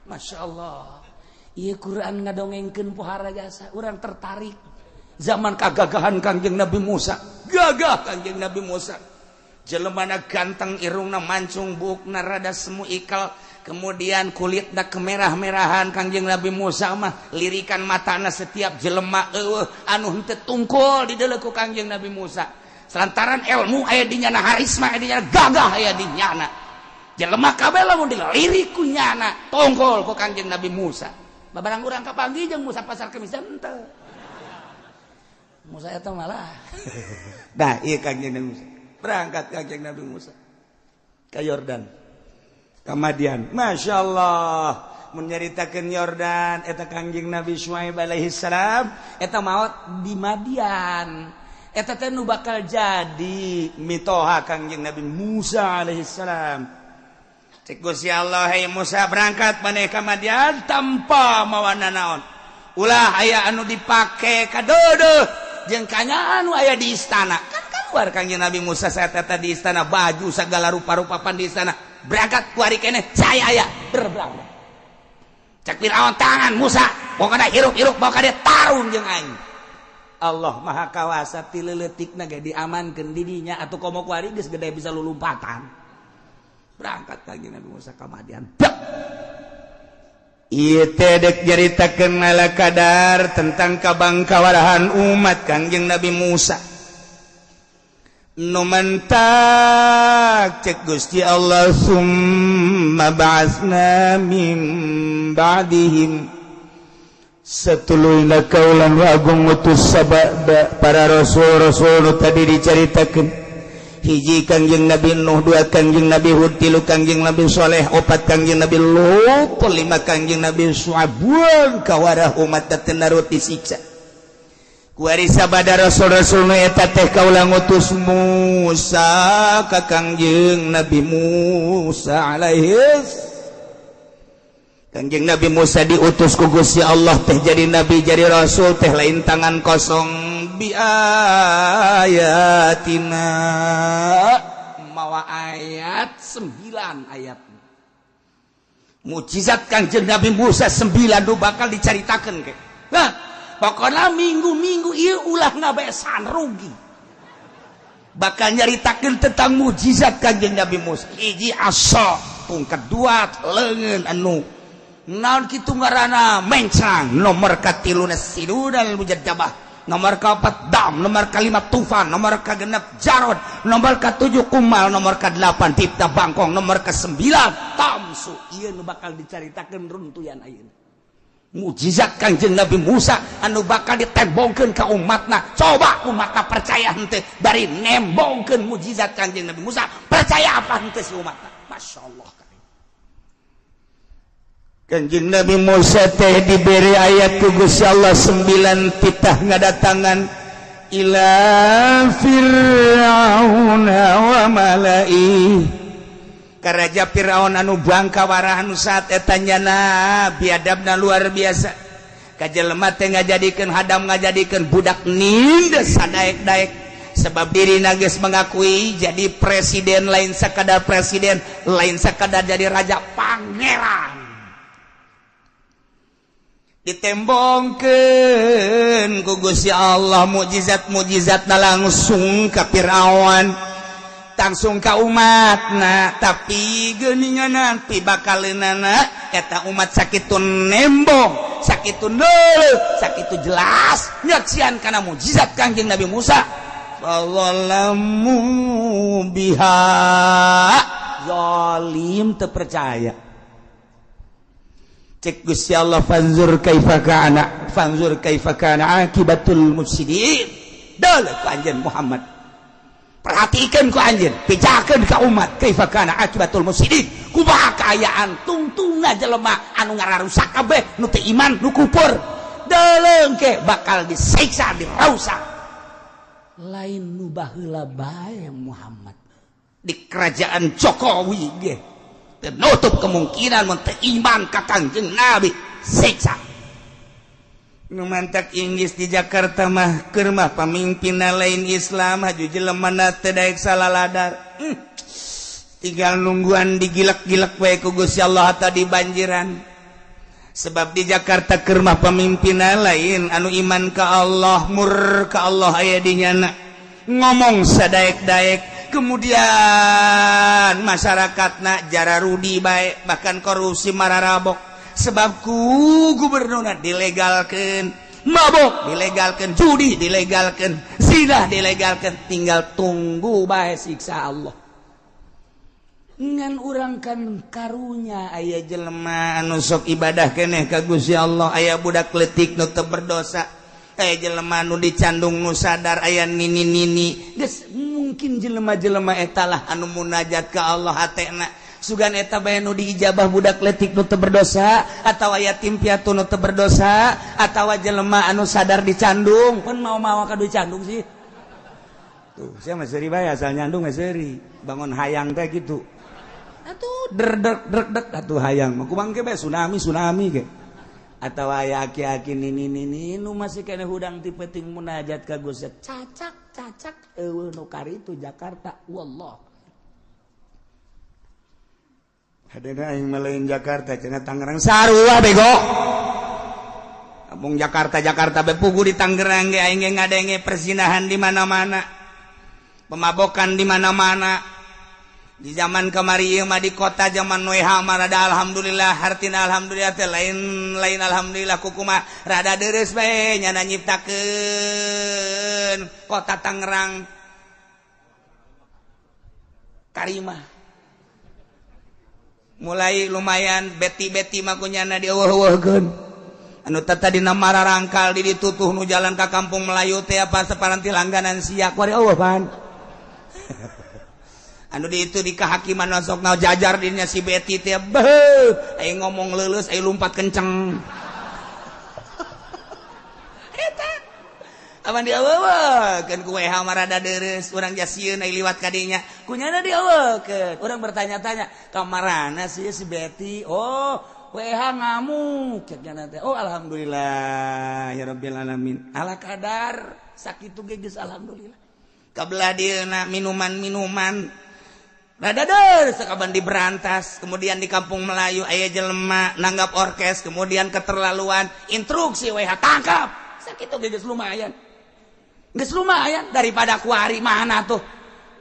Masya Allah. Ieu Quran ngadongengkeun pohara jasa, urang tertarik. Zaman kagagahan Kangjeng Nabi Musa. Gagah Kangjeng Nabi Musa. Jelemana ganteng, irungna mancung, buukna rada semu ikal, kemudian kulitna kemerah-merahan. Kangjeng Nabi Musa mah lirikan matana setiap jelema eueuh anu henteu tungkul dideuleu ku Kangjeng Nabi Musa. Lantaran ilmu aya di nyana, harisma aya di nyana, gagah aya di nyana. Jelema kabeh lamun dilirik ku nyana, tungkul ku Kangjeng Nabi Musa. Babarang urang kapanggih jeung Musa pasar kemis henteu. Musa eta malah. Nah, ieu Kangjeng Nabi Musa. Berangkat Kangjeng Nabi Musa ke Yordan, ke Madian. Masya Allah, menyeritakan Yordan eta Kangjeng Nabi Syuaib alaihi salam eta maot di Madian. Eta teh nu bakal jadi mitoha Kangjeng Nabi Musa alaihi salam. Cek Gusti Allah, hey Musa berangkat maneh ka Madian tanpa mawa nanaon. Ulah aya anu dipake kadeudeuh jeung kanya anu aya di istana. Keluar Kangjeng Nabi Musa saat eta di istana, baju segala rupa-rupa pan di istana. Berangkat kuari keneh saya aya berberangkat. Cek Firaun tangan Musa, pokona hirup-hirup bawa ka dieu tarung jeung aing. Allah Maha Kawasa ti leutikna ge diamankeun di dinya atuh komo kuari geus gede bisa lulumpatan. Berangkat Kangjeng Nabi Musa ka Madian. Ieu teh dek nyaritakeun ala kadar tentang kabangkawarahan umat Kangjeng Nabi Musa. Nu mentak cek Gusti Allah, summa ba'atsna min ba'dihim, satuluyna kaulan wa agung ngutus sabada para rasul-rasul nu tadi dicaritakeun. Hiji Kangjeng Nabi Nuh, dua Kangjeng Nabi Hud, tilu Kangjeng Nabi Soleh, opat Kangjeng Nabi Lut, lima Kangjeng Nabi Syuaib. Kawarah umat teu narut disiksa. Kuari sabada rasul-rasul nu eta teh kaula ngutus Musa ka Kangjeng Nabi Musa alaihi. Kangjeng Nabi Musa diutus ku Gusti Allah teh jadi nabi, jadi rasul teh lain tangan kosong, bi ayatina, mawa ayat 9 ayat mukjizat Kangjeng Nabi Musa 9 nu bakal dicaritakeun ke. Nah, pokoknya minggu-minggu ieu ulah ngabesan, rugi. Bakal nyaritakeun tentang mukjizat Kangjeng Nabi Musa. Hiji asa, pungkat dua leungeun anu naon kitu ngaranna mencang, nomor katiluna sidudal mujadabah, nomor keempat dam, nomor kelima tufan, nomor ke-6 jarod, nomor ke-7 kumal, nomor ke-8 tipta bangkong, nomor ke-9 tamsu. Ieu nu bakal dicaritakeun runtuyan ayeuna mukjizat Kangjeng Nabi Musa anu bakal ditembongkeun ka umatna. Coba umatna percaya henteu bari nembongkeun mukjizat Kangjeng Nabi Musa, percaya apa henteu si umatna? Masya Allah. Kanjeng Nabi Musa teh diberi ayat ku Gusti Allah 9 titah ngadatangan ila Fir'auna wa mala'i, ka Raja Fir'aun anu bangka warah, anu saat eta nyana biadabna luar biasa, ka jelema teh ngajadikeun hadam, ngajadikeun budak, nindes sadaek-daek, sebab diri geus mengakui jadi presiden, lain sekadar presiden, lain sekadar jadi raja, pangeran. Ditembongkeun ku Gusti Allah mukjizat-mukjizatna langsung ka Fir'aun, langsung ka umatna, tapi geuningan pibakaleunana eta umat sakitu nembong, sakitu neuleuh, sakitu jelas nyaksian kana mukjizat Kangjeng Nabi Musa. Fadzalamu biha, zalim, teu percaya. Cek Gusti Allah, fanzur kaifa kana, fanzur kaifa kana akibatul mufsidin. Deuleu ku anjeun Muhammad, perhatikan ku anjeun, pijakeun ka umat, kaifa kana akibatul mufsidin, kumaha kaayaan tungtungna jelema anu ngararusak kabeh, nu teu iman, nu kufur. Deuleu ke bakal disiksa, dirausak. Lain nu baheula bae, Muhammad, di kerajaan Jokowi ge nutup kemungkinan mun teu iman ka Kangjeng Nabi siksa. Nu mantak Inggris di Jakarta mah keur mah pamimpinna lain Islam, haju jelema teu daek salah ladar. Tinggal nungguan digilek-gilek wae ku Gusti Allah atau di banjiran, sebab di Jakarta keur mah pamimpinna lain anu iman ka Allah, murka Allah aya di nyana, ngomong sadaek-daek, kemudian masyarakat nak jara rudi baik, bahkan korupsi mararabok, sebab ku gubernurna dilegalkan mabok, dilegalkan judi, dilegalkan zina, dilegalkan. Tinggal tunggu bae siksa Allah. Ngan urang kan karunya aya jelema anu sok ibadah keneh ka Gusti Allah, aya budak leutik nu teu berdosa, aya jelema nu dicandung nu sadar, aya nini-nini. Geus mungkin jelema-jelema eta lah anu munajat ka Allah hatena, sugan eta bae nu diijabah, budak leutik nu teu berdosa atawa yatim piatu nu teu berdosa atawa jelema anu sadar dicandung pun mau-mau ka dicandung sih. Tuh saya mah seuri bae, asal nyandung mah seuri bangun hayang teh gitu atuh, der der der der atuh hayang mah kumang ke bae, tsunami tsunami ke atau aya aki-aki nini nini nu masih kena hudang ti peuting munajat ka Gusti, cacak cacak eueuh nu karitu Jakarta, wallah. Hadena aing mah lain Jakarta cenah, Tangerang sarua bego. Kampung Jakarta Jakarta be pugu di Tangerang ge aing ge ngadenge perzinahan di mana-mana, pemabokan di mana-mana. Di zaman kamari ieu mah di kota zaman WH mah rada alhamdulillah, hartina alhamdulillah teh lain lain alhamdulillah kukumaha, rada deres bae nyana nyiptakeun kota Tangerang Karimah, mulai lumayan beti-beti mah kunyana dieuweuh-euweuhkeun anu tadina mararangkal di ditutuh nu jalan ka Kampung Melayu teh apa separanti langganan sia kuari eueuh pan. Anu di itu di kehakiman masuk jajar dinya si Betty teh, beuh, aing ngomong leuleus, aing lompat kenceng. Eta Apan dieuweukeun ku WH mah rada deres, urang jasieun ai liwat ka dinya. Kunyana dieuweukeun. Urang bertanya-tanya, kamarana sih si Betty? Oh, WH ngamuk cek nyana teh. Oh, alhamdulillah ya rabbil alamin. Ala kadar sakitu ge geus alhamdulillah. Kabelah dieuna minuman-minuman rada deres sakaban diberantas, kemudian di kampung Melayu aya jelema nanggap orkes, kemudian keterlaluan, instruksi WH tangkap. Sakitu ge geus lumayan. Geus lumayan daripada kuari mana tuh.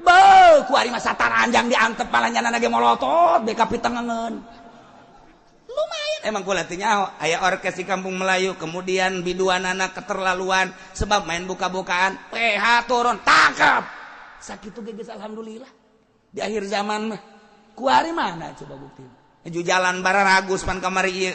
Be, kuari mah sataranjang diantep malah nyana ge molotot beka pitengengeun. Lumayan emang kula teu nyaho aya orkes di kampung Melayu, kemudian biduanana keterlaluan sebab main buka-bukaan, PH turun tangkap. Sakitu ge geus alhamdulillah. Di akhir zaman mah kuari mana coba bukti. Nuju jalan bararagus pan kamari ieu.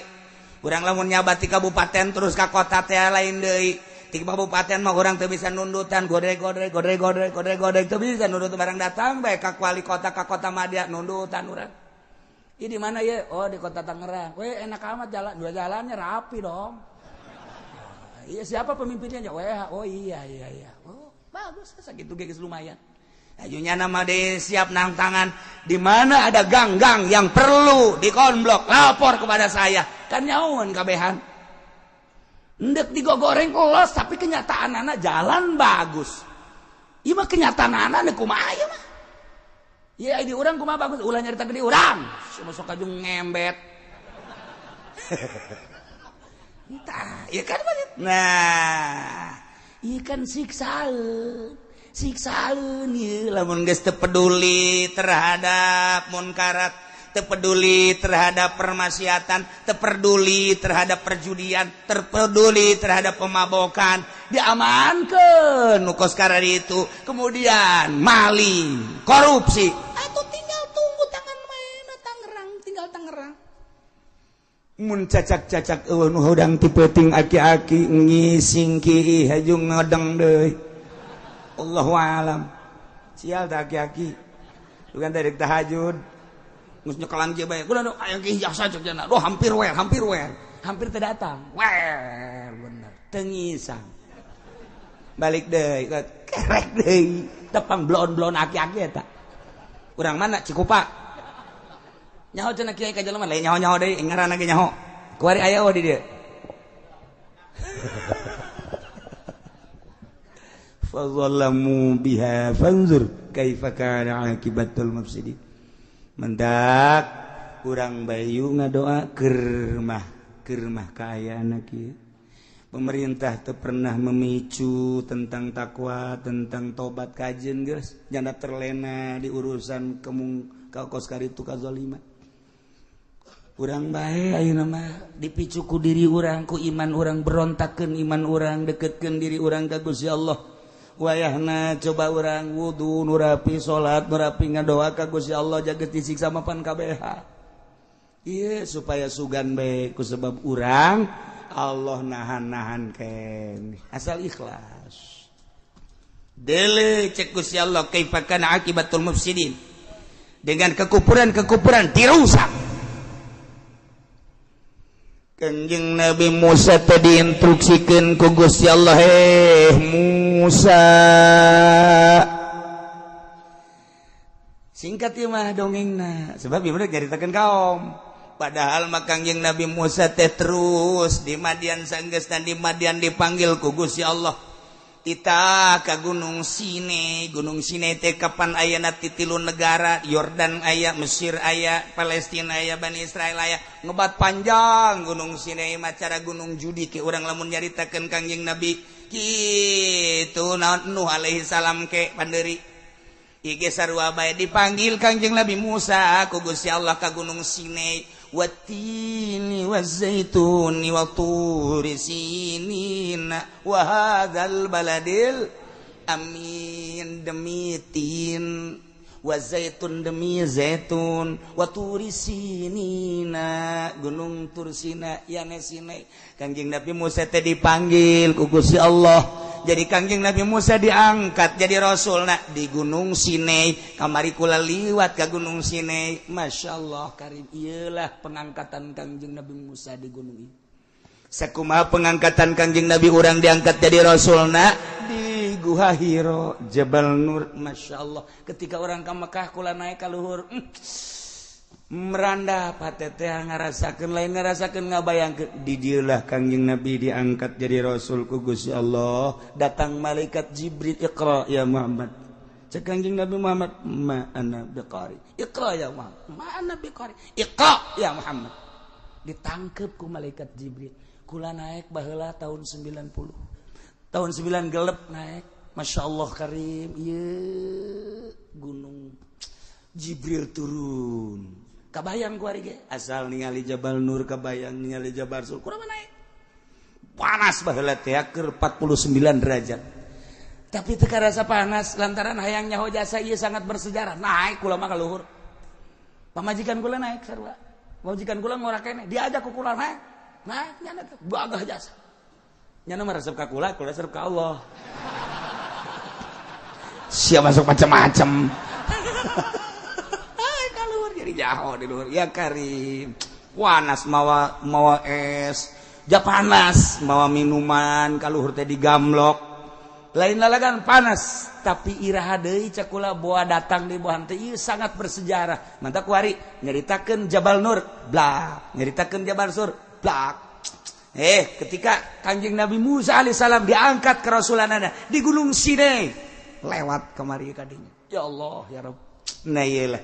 Urang lamun nyabat di kabupaten terus ka kota teh lain deui. Di kabupaten mah urang teu bisa nundutan godrek godrek godrek godrek godrek godrek teu bisa nundut barang datang bae ka wali kota ka kota madya nundutan urang. Ieu di mana ye? Oh, di kota Tangerang. Weh, enak amat jalan, dua jalannya rapi dong. Iya, siapa pemimpinnya? WH. Oh iya iya iya. Oh, bagus sakitu ge geus lumayan. Ajunya nama de siap nang tangan di mana ada gang-gang yang perlu dikonblok, lapor kepada saya. Kan nyaun kabehan. Ndek digogoreng los tapi kenyataan anak jalan bagus. Ieu mah kenyataan anak kumaha ieu mah. Iya di urang kumaha bagus, ulah nyarita di urang. Semua sok kajung ngembet. Entah, ya kan nah, ieu kan siksaan. Siksaan ieu lamun geus teu peduli terhadap munkarat, teu peduli terhadap permaksiatan, teu peduli terhadap perjudian, terpeduli terhadap pemabokan, diamankeun nu kos itu, kemudian maling, korupsi. Atuh tinggal tunggu tangan mana Tangerang, tinggal Tangerang. Mun cacak-cacak eueuh nu hudang ti peuting aki-aki ngising ki hajung ngodeng deui. Allahu alam. Sial tah aki-aki. Bukan dari tahajud. Geus nyekelan kieu bae. Kudu aya ki jasa cek jana. Duh hampir wer, hampir wer. Hampir teu datang. Wer bener. Teu ngisang. Balik deui, kerek deui. Tepang blon-blon aki-aki eta. Urang mana Cikupa? Nyaho cenah kiai ka jelema lain nyaho-nyaho deui ngaranna ge nyaho. Kuari aya oh di dieu. Fadzalamu biha fanzur kaifa kana akibatul mufsidin. Mendak kurang bayu ngadoa kermah kermah kaayaan kieu. Pemerintah teu pernah memicu tentang takwa, tentang tobat kajen geus janda terlena di urusan kemung ka kos karitu kazaliman. Urang bae ayeuna mah dipicu ku diri urang, ku iman urang, berontakkeun iman urang, deketkeun diri urang ka Gusti Allah. Wayahna coba urang wudu nu rapi, salat nu rapi, ngadoa ka Gusti Allah jaga disiksa mapan kabeh. Ieu supaya sugan bae ku sebab urang Allah nahan-nahan ken asal ikhlas. Dele cek Gusti Allah kaifa kana akibatul mufsidin. Dengan kekufuran-kekufuran dirusak. Kanjeng Nabi Musa tadi diinstruksikeun ku Gusti Allah, Musa. Singkat ieu mah dongengna, sebab ieu mah nyaritakeun kaum. Padahal mah Kangjeng Nabi Musa teh terus di Madian sanggeusna di Madian dipanggil ku Gusti Allah. Tita ka Gunung Sinai, Gunung Sinai teh kapan ayana ti tilu negara, Yordan aya, Mesir aya, Palestina aya, Bani Israel aya. Ngebat panjang Gunung Sinai mah cara Gunung Judi ke urang lamun nyaritakeun Kangjeng Nabi kitu naon Nuh alaihi salam ke panderi. Ieu sarua bae dipanggil Kangjeng Nabi Musa ku Gusti Allah ka Gunung Sinai. Watini wazaituni wa turi sinina wa hadzal baladil amin, demi tin wa zaitun, demi zaitun, wa turi sinina, gunung Tursina yane Sinai. Kangjeng Nabi Musa teh dipanggil ku Gusti Allah. Jadi Kangjeng Nabi Musa diangkat jadi rasul nak di Gunung Sinai. Kamari kula liwat ke Gunung Sinai. Masya Allah karim, iyalah pengangkatan Kangjeng Nabi Musa di gunung ini. Sakumaha pengangkatan Kangjeng Nabi urang diangkat jadi rasulna di Guha Hiro Jabal Nur, Masya Allah. Ketika orang ke Mekah kula naik ka luhur, meranda patete ngarasakeun lain ngarasakeun ngabayangkeun di dieulah Kangjeng Nabi diangkat jadi rasul ku Gusti Allah. Datang malaikat Jibril, Iqra ya Muhammad. Cek Kangjeng Nabi Muhammad, ma ana biqari. Iqra ya Muhammad, ma ana biqari. Iqra ya Muhammad. Ditangkep ku malaikat Jibril. Kula naik baheula tahun 90. Tahun 9 gelep naik. Masya Allah karim. Ieu gunung Jibril turun. Kabayang ku ari ge. Asal ningali Jabal Nur kabayang, ningali Jabal Sur. Kurang naik. Panas baheula teh keur 49 derajat. Tapi teu karasa panas lantaran hayang nyaho jasa ieu sangat bersejarah. Naik kula mah ka luhur. Pamajikan kula naik sarua. Pamajikan kula ngora keneh, diajak ku kula naik. Nah, nyana teh bagah jasa. Nyana mah resep ka kula, kula resep ka Allah. Sia masuk macam-macam. Hai ka luhur jadi jaho di luhur. Ya karim. Panas mawa mawa es. Ja panas mawa minuman ka luhur teh digamlok. Lain lalagan panas, tapi iraha deui cak kula boa datang di bohan teh ieu sangat bersejarah. Mantap kuari nyaritakeun Jabal Nur, blak, nyaritakeun Jabal Sur, blak. Ketika Kanjeng Nabi Musa alaihissalam diangkat kerasulanana di Gunung Sinai, lewat kemari kadinya. Ya Allah, ya Rabb. Nah iyalah.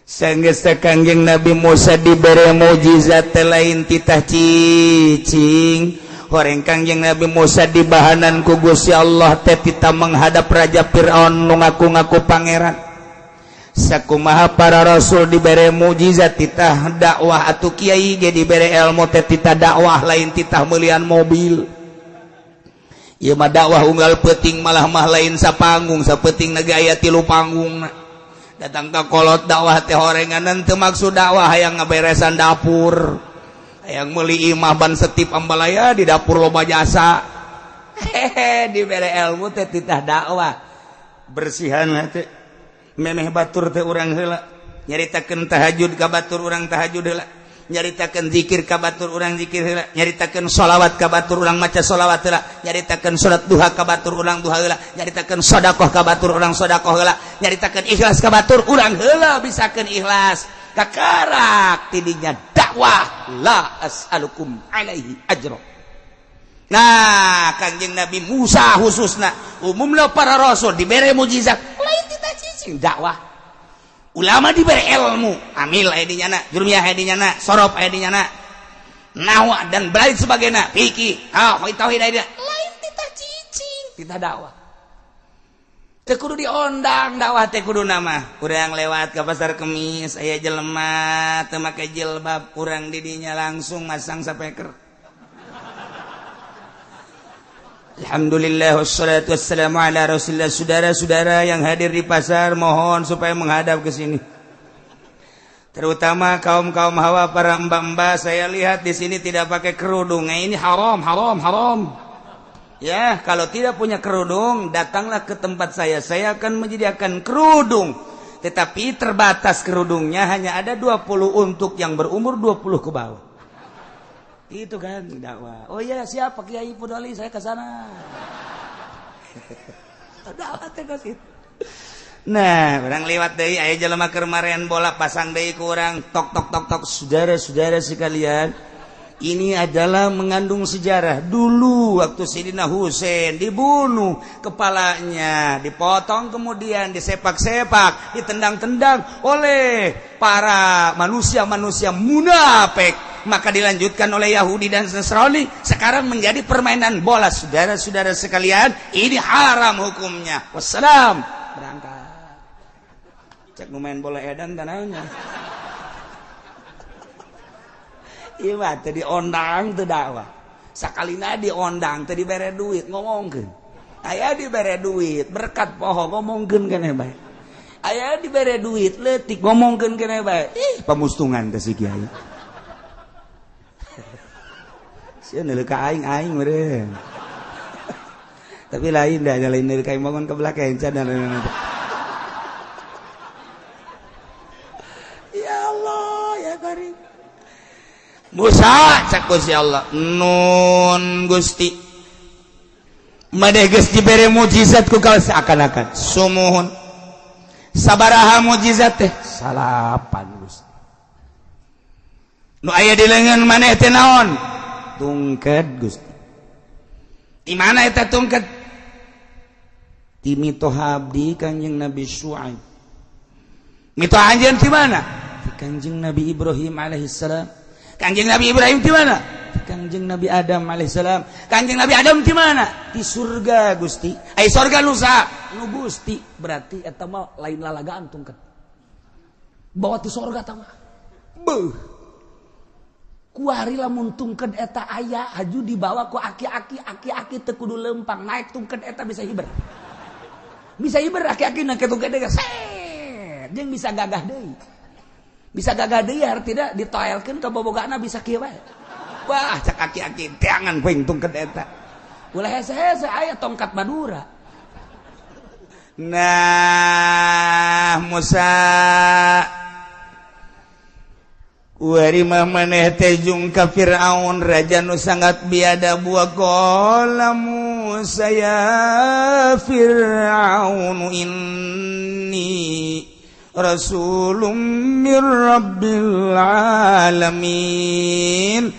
Sanggeus Kanjeng Nabi Musa dibere mukjizat lain titah cicing. Horeng Kangjeng Nabi Musa dibahanan ku Gusti Allah teh tita menghadap Raja Fir'aun nu ngaku-ngaku pangeran. Sakumaha para rasul dibere mukjizat titah dakwah atuh kiai ge dibere ilmu teh titah dakwah lain titah meulian mobil. Ieu mah dakwah unggal peuting malah mah lain sapanggung sapeuting ge aya 3 panggung. Datang ka kolot dakwah teh horenganan teu maksud dakwah hayang ngaberesan dapur. Yang meuli imah ban setip ambalaya di dapur loba jasa. Hehe dibere ilmu teh titah dakwah. Bersihan teh memeh batur teh urang heula. Nyaritakeun tahajud ka batur urang tahajud heula. Nyaritakeun zikir ka batur urang zikir heula. Nyaritakeun sholawat ka batur urang maca sholawat heula. Nyaritakeun salat duha ka batur urang duha heula. Nyaritakeun sedekah ka batur urang sedekah heula. Nyaritakeun ikhlas ka batur urang heula bisakeun ikhlas. Kakarak tidinya dakwah la as'alukum alaihi ajra. Nah, Kangjeng Nabi Musa khususna umumna para rasul dibere mukjizat lain titah cicing dakwah. Ulama dibere ilmu, amil aya di nyana, jurmiyah aya di nyana, sorof aya di nyana, nahwa dan lain sebagainya, fikih, tauhid aya di lain titah cicing, titah dakwah. Teu kudu diondang dakwah teh kudu nama. Urang lewat ke pasar Kemis aya jelema teu make jilbab, urang di dinya langsung masang speaker. Alhamdulillah wassalatu wassalamu ala Rasulillah. Saudara-saudara yang hadir di pasar mohon supaya menghadap ke sini. Terutama kaum-kaum hawa para mbak-mbak, saya lihat di sini tidak pakai kerudung. Nah, ini haram, haram, haram. Ya, kalau tidak punya kerudung, datanglah ke tempat saya. Saya akan menyediakan kerudung. Tetapi terbatas kerudungnya hanya ada 20 untuk yang berumur 20 ke bawah. Itu kan dakwah. Oh iya, siapa Kiai Pudoli, saya ke sana. Dakwah teh geus. Nah, orang lewat deui aya jelema keur maren bola pasang deui ku urang tok tok tok tok. Saudara-saudara sekalian, ini adalah mengandung sejarah. Dulu waktu Sidina Husain dibunuh, kepalanya dipotong kemudian disepak-sepak, ditendang-tendang oleh para manusia-manusia munafik. Maka dilanjutkan oleh Yahudi dan Nasrani. Sekarang menjadi permainan bola. Saudara-saudara sekalian, ini haram hukumnya. Wassalam. Berangkat. Cek nu main bola edan tanahnya. Iya mah teu diondang teu dakwah. Sakalina diondang teu dibere duit ngomongkeun. Aya dibere duit berkat poho ngomongkeun keneh bae. Aya dibere duit leutik ngomongkeun keneh bae. Ih pamustungan teh si kiai. Sia neuleuh ka aing aing meureun. Tapi lain dah lain neuleuh ka aing bangun ke belakang can. Ya Allah ya Karim. Musa cak Gusti Allah nun Gusti maneh geus dibere mukjizat ku kau seakan-akan sumuhun sabaraha mukjizat teh salapan Gusti nu aya di leungeun maneh teh naon tungket Gusti di mana eta tungket ti mitoha abdi Kanjeng Nabi Syuaib mitoha anjeun di mana ti Kanjeng Nabi Ibrahim alaihissalam. Kanjeng Nabi Ibrahim di mana? Di Kanjeng Nabi Adam alaihissalam. Kanjeng Nabi Adam di mana? Di surga Gusti. Ai surga nu saha? Nu Gusti. Berarti eta mah lain lalagaan tungket. Bawa ti surga ta mah. Beuh. Kuari lamun tungket eta aya haju dibawa ku aki-aki, aki-aki teu kudu lempang naik tungket eta bisa hiber. Bisa hiber aki-aki naik tungket eta set jeung bisa gagah deui. Bisa gagah deui artina ditoelkeun ka bobogana bisa kieu bae. Wah, cak aki-aki teangan kuing tungket eta. Ulah hese-hese aya tongkat Madura. Nah, Musa kuari mah maneh teh jung ka Fir'aun raja nu sangat biadab wa qala Musa ya Fir'aun inni rasulun mir rabbil alamin.